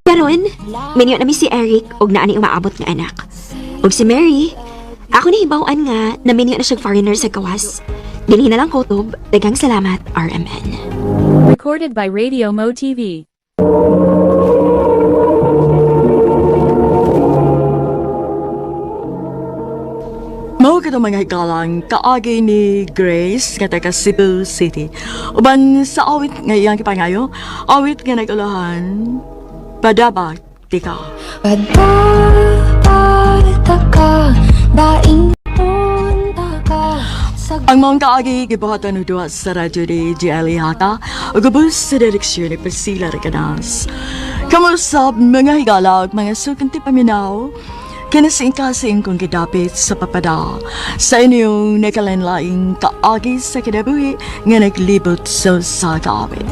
Karon, minyo nami si Eric og naa ni umaabot nga anak. Og si Mary, ako nahibaw-an nga na minyo na siyang foreigner sa gawas. Dinhi na lang kutob. Daghang salamat, RMN. Recorded by Radio Mo TV. Mao kadto mga higalang kaagi ni Grace nga taga Cebu City. Uban sa awit nga iyang gipangayo, awit nga nagulahan, Padabag Tika. Padabata ka, daing punta ka sa Ang maong kaagi gibuhatan og duha sa radyo ni GL Hata ug ubos sa direksyon ni Priscilla Recanas. Kamusab mga higala ug mga sukanti paminaw, kinasing-kasing kong gidapit sa papada sa inyong nakalanlaing kaagi sa kinabuhi nga naglibot sa usa ka awit.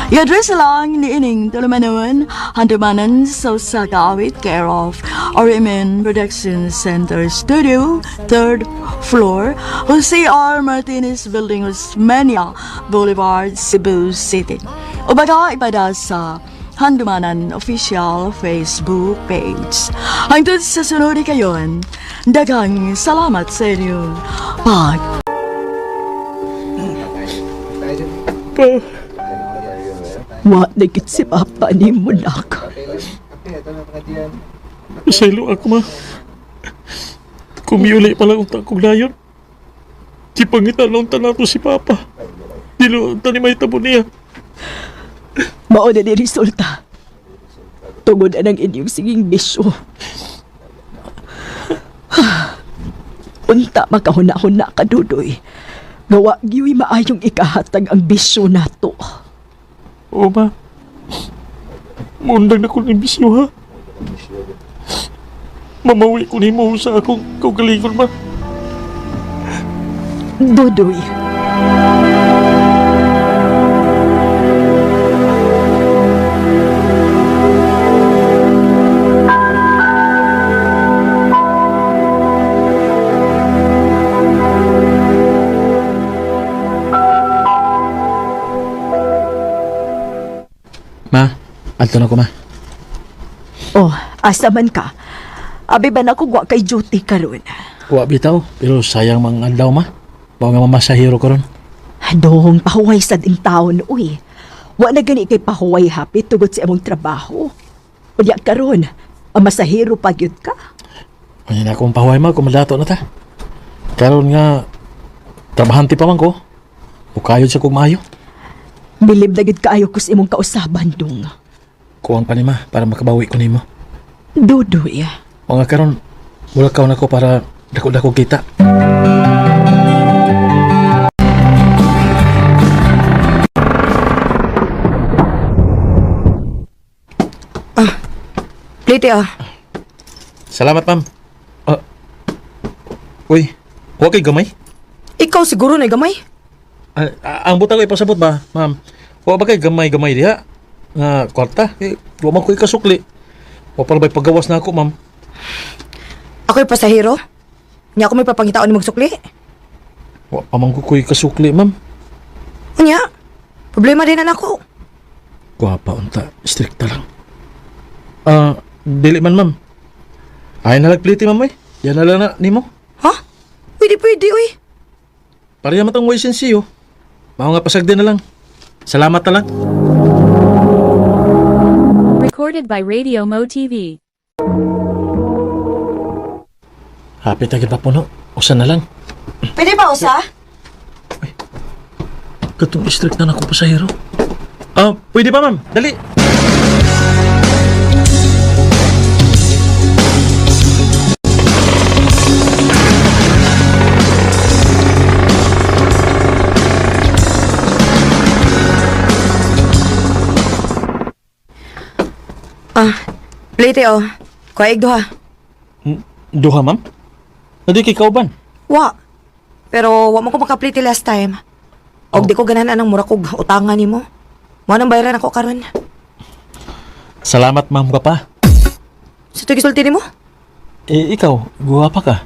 I-address lang ni ining tulumanon, handumanan sa usa ka awit, care of RMN Production Center Studio, 3rd floor, Jose R. Martinez Building, Osmeña Boulevard, Cebu City. O baga ipada sa Handumanan Official Facebook page. Hangtod sa sunod kayon, daghang salamat sa inyong pag Pa, Wa na gid si Papa ni mo, nak. pasaylo ako ma. Kumiyuli pa lang unta kong dayon. Di pangitan lang nato si Papa. Dilo unta ni may tabo niya. Mao na ni resulta. Tungod anang inyong siging bisyo. Unta makahuna-huna ka, Dudoy. Gawa gyuy maayong ikahatag ang bisyo nato. Oo ma. Mundang na ko ng bisyo ha. Mamawi ko nimo sa akong kaugalingon ma. Dudoy. Ma, adto na ko ma. Oh, asa man ka? Abi ba na ko wa kay duty karon? Wa bitaw, pero sayang mang adlaw ma. Bao nga mamasahero ko ron. Dong, pahuway sa ding taon, uy. Wa na gani kay pahuway happy tugod sa imong trabaho. Unya karon, ang masahero pa gyud ka. Ano na akong pahuway ma, kumadato na ta. Karon nga, trabahante pa man ko. Ukayod sa kong maayo. Bilib na gyud kaayo ko sa imong kausaban, dong. Kuwang pa ni ma, para makabawi ko nimo. Dudoy. O nga karon, mula kaon ako para dako-dako kita. Plite ah. Salamat, ma'am. Ah, uy, wa kay gamay? Ikaw siguro na gamay. Ah, ah, ang butang ko ipasabot ba, ma'am? Wa ba kay gamay-gamay diha? Nga kwarta, eh, wa man ko ikasukli. Wa pa ba'y pagawas na ako, ma'am. Ako'y pasahero. Nya ako may papangitaon ni magsukli. Wa pa man ko ko'y kasukli, ma'am. Unya, problema din na nako. Gwapa unta, strikta lang. Ah, dili man, ma'am. Ay nalagpliti, ma'am, eh. Yan na lang na nimo. Ha? Pwede, pwede, uy. Pareha man tong lisensiyo. Mao nga pasagdi na lang. Salamat na lang. Recorded by Radio Mo TV. Happy tayo pa puno. Usa na lang. Pwede ba, usa? Katong strict na nako pasahero. Ah, pwede ba, ma'am? Dali. Ah, plite oh. Kuha duha. Duha, ma'am? Nadi kay kauban. Wa. Pero wa mo ko makaplite last time. Og di ko ganahan anang mura kog utangan nimo. Mo nang bayaran ako karon. Salamat, ma'am ka pa. Sa tuig gisulti nimo? Eh, ikaw, guwapa ka.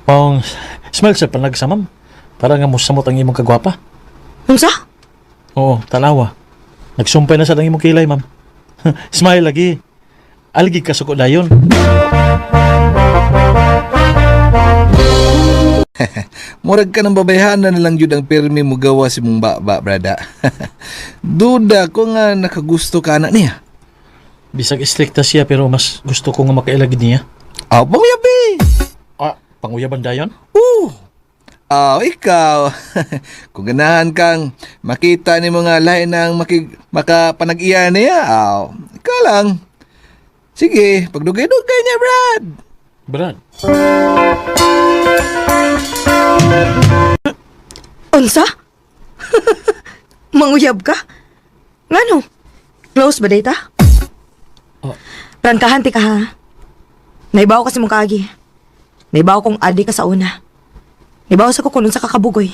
Pong, smile sa panagsa, ma'am. Para nga musamot ang imong kagwapa. Unsa? Oo, tanawa. Nagsumpay na sa ang imong kilay, ma'am. Smile lagi. Algi ka suko dayon. Murag ka ng babayhanan na lang yun ang pirmi mo gawa si mong baba, brada. Duda ko nga nakagusto ka na niya. Bisag strikta siya pero mas gusto ko nga makailag niya. Ah, panguyabi! Ah, panguyaban dayon? Ah, ikaw. Kung ganahan kang makita ni mga lahi ng makapanag-iya niya, ah, ikaw lang. Sige, pagdugay-dugay niya, Brad. Brad. Unsa? Manguyab ka? Ngano? Close ba data? Oh. Prangkahan ti ka ha. Naibaw kasi mong kaagi. Naibaw kong adi ka sa una. Naibaw sa ko kung sa kakabugoy.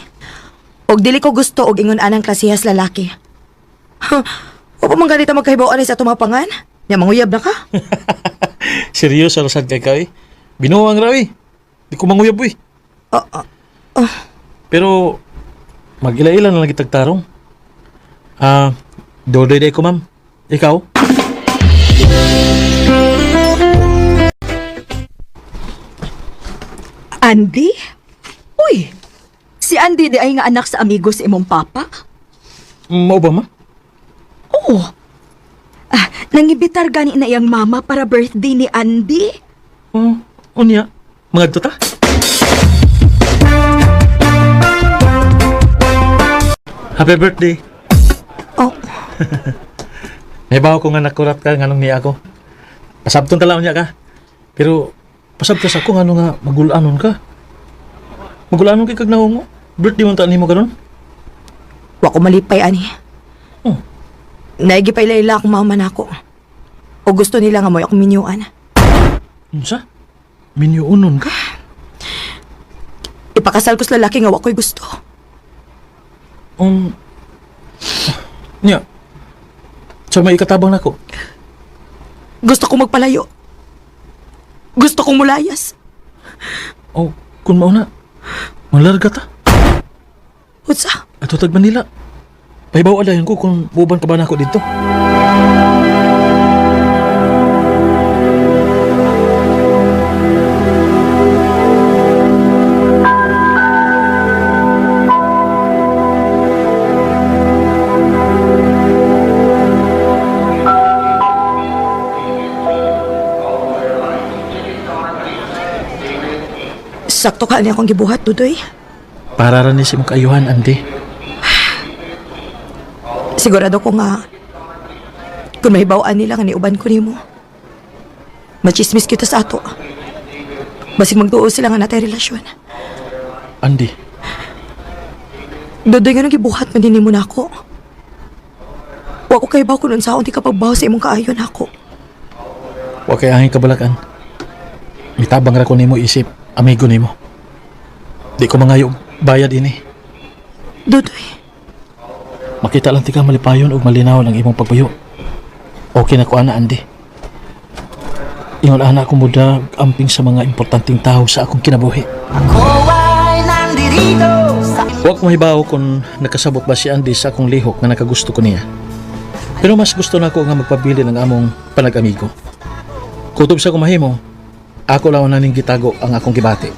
Og dili ko gusto og ingon anang klasihas lalaki. Ha, wa pa man ganita magkahibaw anay sa tumapangan. Nya manguyab na ka? Seryoso rasad kay kay. Binuang raw eh. Di ko manguyab eh. Oh, oh, oh. Pero mag-ila-ila na lang kitag tarong. Ah, dodoy day ko ma'am. Ikaw? Andy? Uy, si Andy di ay nga anak sa amigo sa imong papa? Mao ba, ma? Oo. Ah, nangibitar gani na iyang mama para birthday ni Andy. Oh, unya. Mga ta? Happy birthday. Oh. Nahibaw ko nga nakurat ka nganong niya ako. Pasabton tala unya ka. Pero pasabto sa ako ngano nga magulanon ka. Magulanon kay kag naong mo. Birthday mo ta nimo karon? Wa ko malipay ani. Oh. Naigi pa ila akong mama nako. O gusto nila nga mo'y akong minyuan. Unsa? Minyuonon ka? Ipakasal ko sa lalaki nga wa ko'y gusto. Nya. Sa may ikatabang nako. Gusto kong magpalayo. Gusto kong mulayas. Oh, kun mao na. Malarga ta. Unsa? Ato tag Manila. Pahibaw alayon ko kung buban ka ba nako dito. Sakto ka ani akong gibuhat, Dudoy. Para ra ni si mong kaayuhan, Andy. Sigurado ko nga kung mahibawaan nila nga niuban ko nimo. Machismis kita sa ato. Basig magduo sila nga natay relasyon. Andy, Dudoy nga nang gibuhat man din nimo nako. Wa ko kahibaw kung unsaon ti kapagbaw sa imong kaayon nako. wa kay angin kabalakan. Mitabang ra ko nimo isip, amigo nimo. Di ko mangayo og bayad ini. Dudoy, Makita lang tika malipayon og malinaw ang imong pagpuyo. Okay na ko ana, Andy. Ingon ana ko muda amping sa mga importanteng tao sa akong kinabuhi. Ako ay nandirito sa Wa ko mahibaw kung nakasabot ba si Andy sa akong lihok nga nakagusto ko niya. Pero mas gusto na ako nga magpabili ng among panag-amigo. Kutob sa kumahimo, ako lang naning gitago ang akong gibati.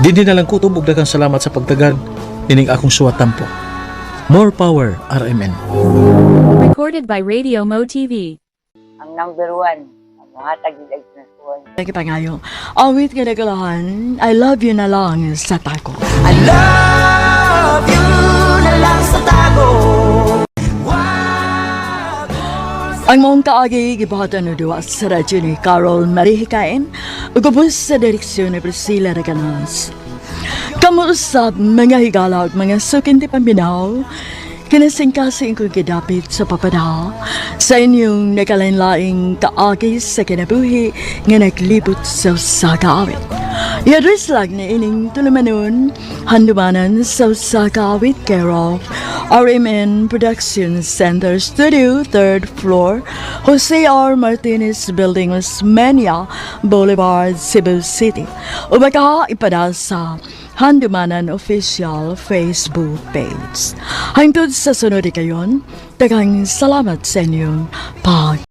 Dindi na lang kutob og daghang salamat sa pagtagad nining akong suwat tampo. More power, RMN. Recorded by Radio Mo TV. Ang number one, ang mga tagilay na suwan. Pangayo. Awit nga nagalahan, I love you na lang sa tako. I love you na lang sa tago. Ang maong kaagi gibuhatan no duwa sa radyo ni Carol Marihikain ug ubos sa direksyon ni Priscilla Reganas. Kamo usab mga higala ug mga sukinti paminaw, kinasingkasing kong gidapit sa papadala sa inyong nakalain-laing kaagi sa kinabuhi nga naglibot sa usa ka awit. I-address lang ni ining tulumanon, handumanan sa usa ka awit, care of RMN Production Center Studio, 3rd floor, Jose R. Martinez Building, Osmeña Boulevard, Cebu City. O baka ipada sa Handumanan Official Facebook page. Hangtod sa sunod kayon, daghang salamat sa inyong pag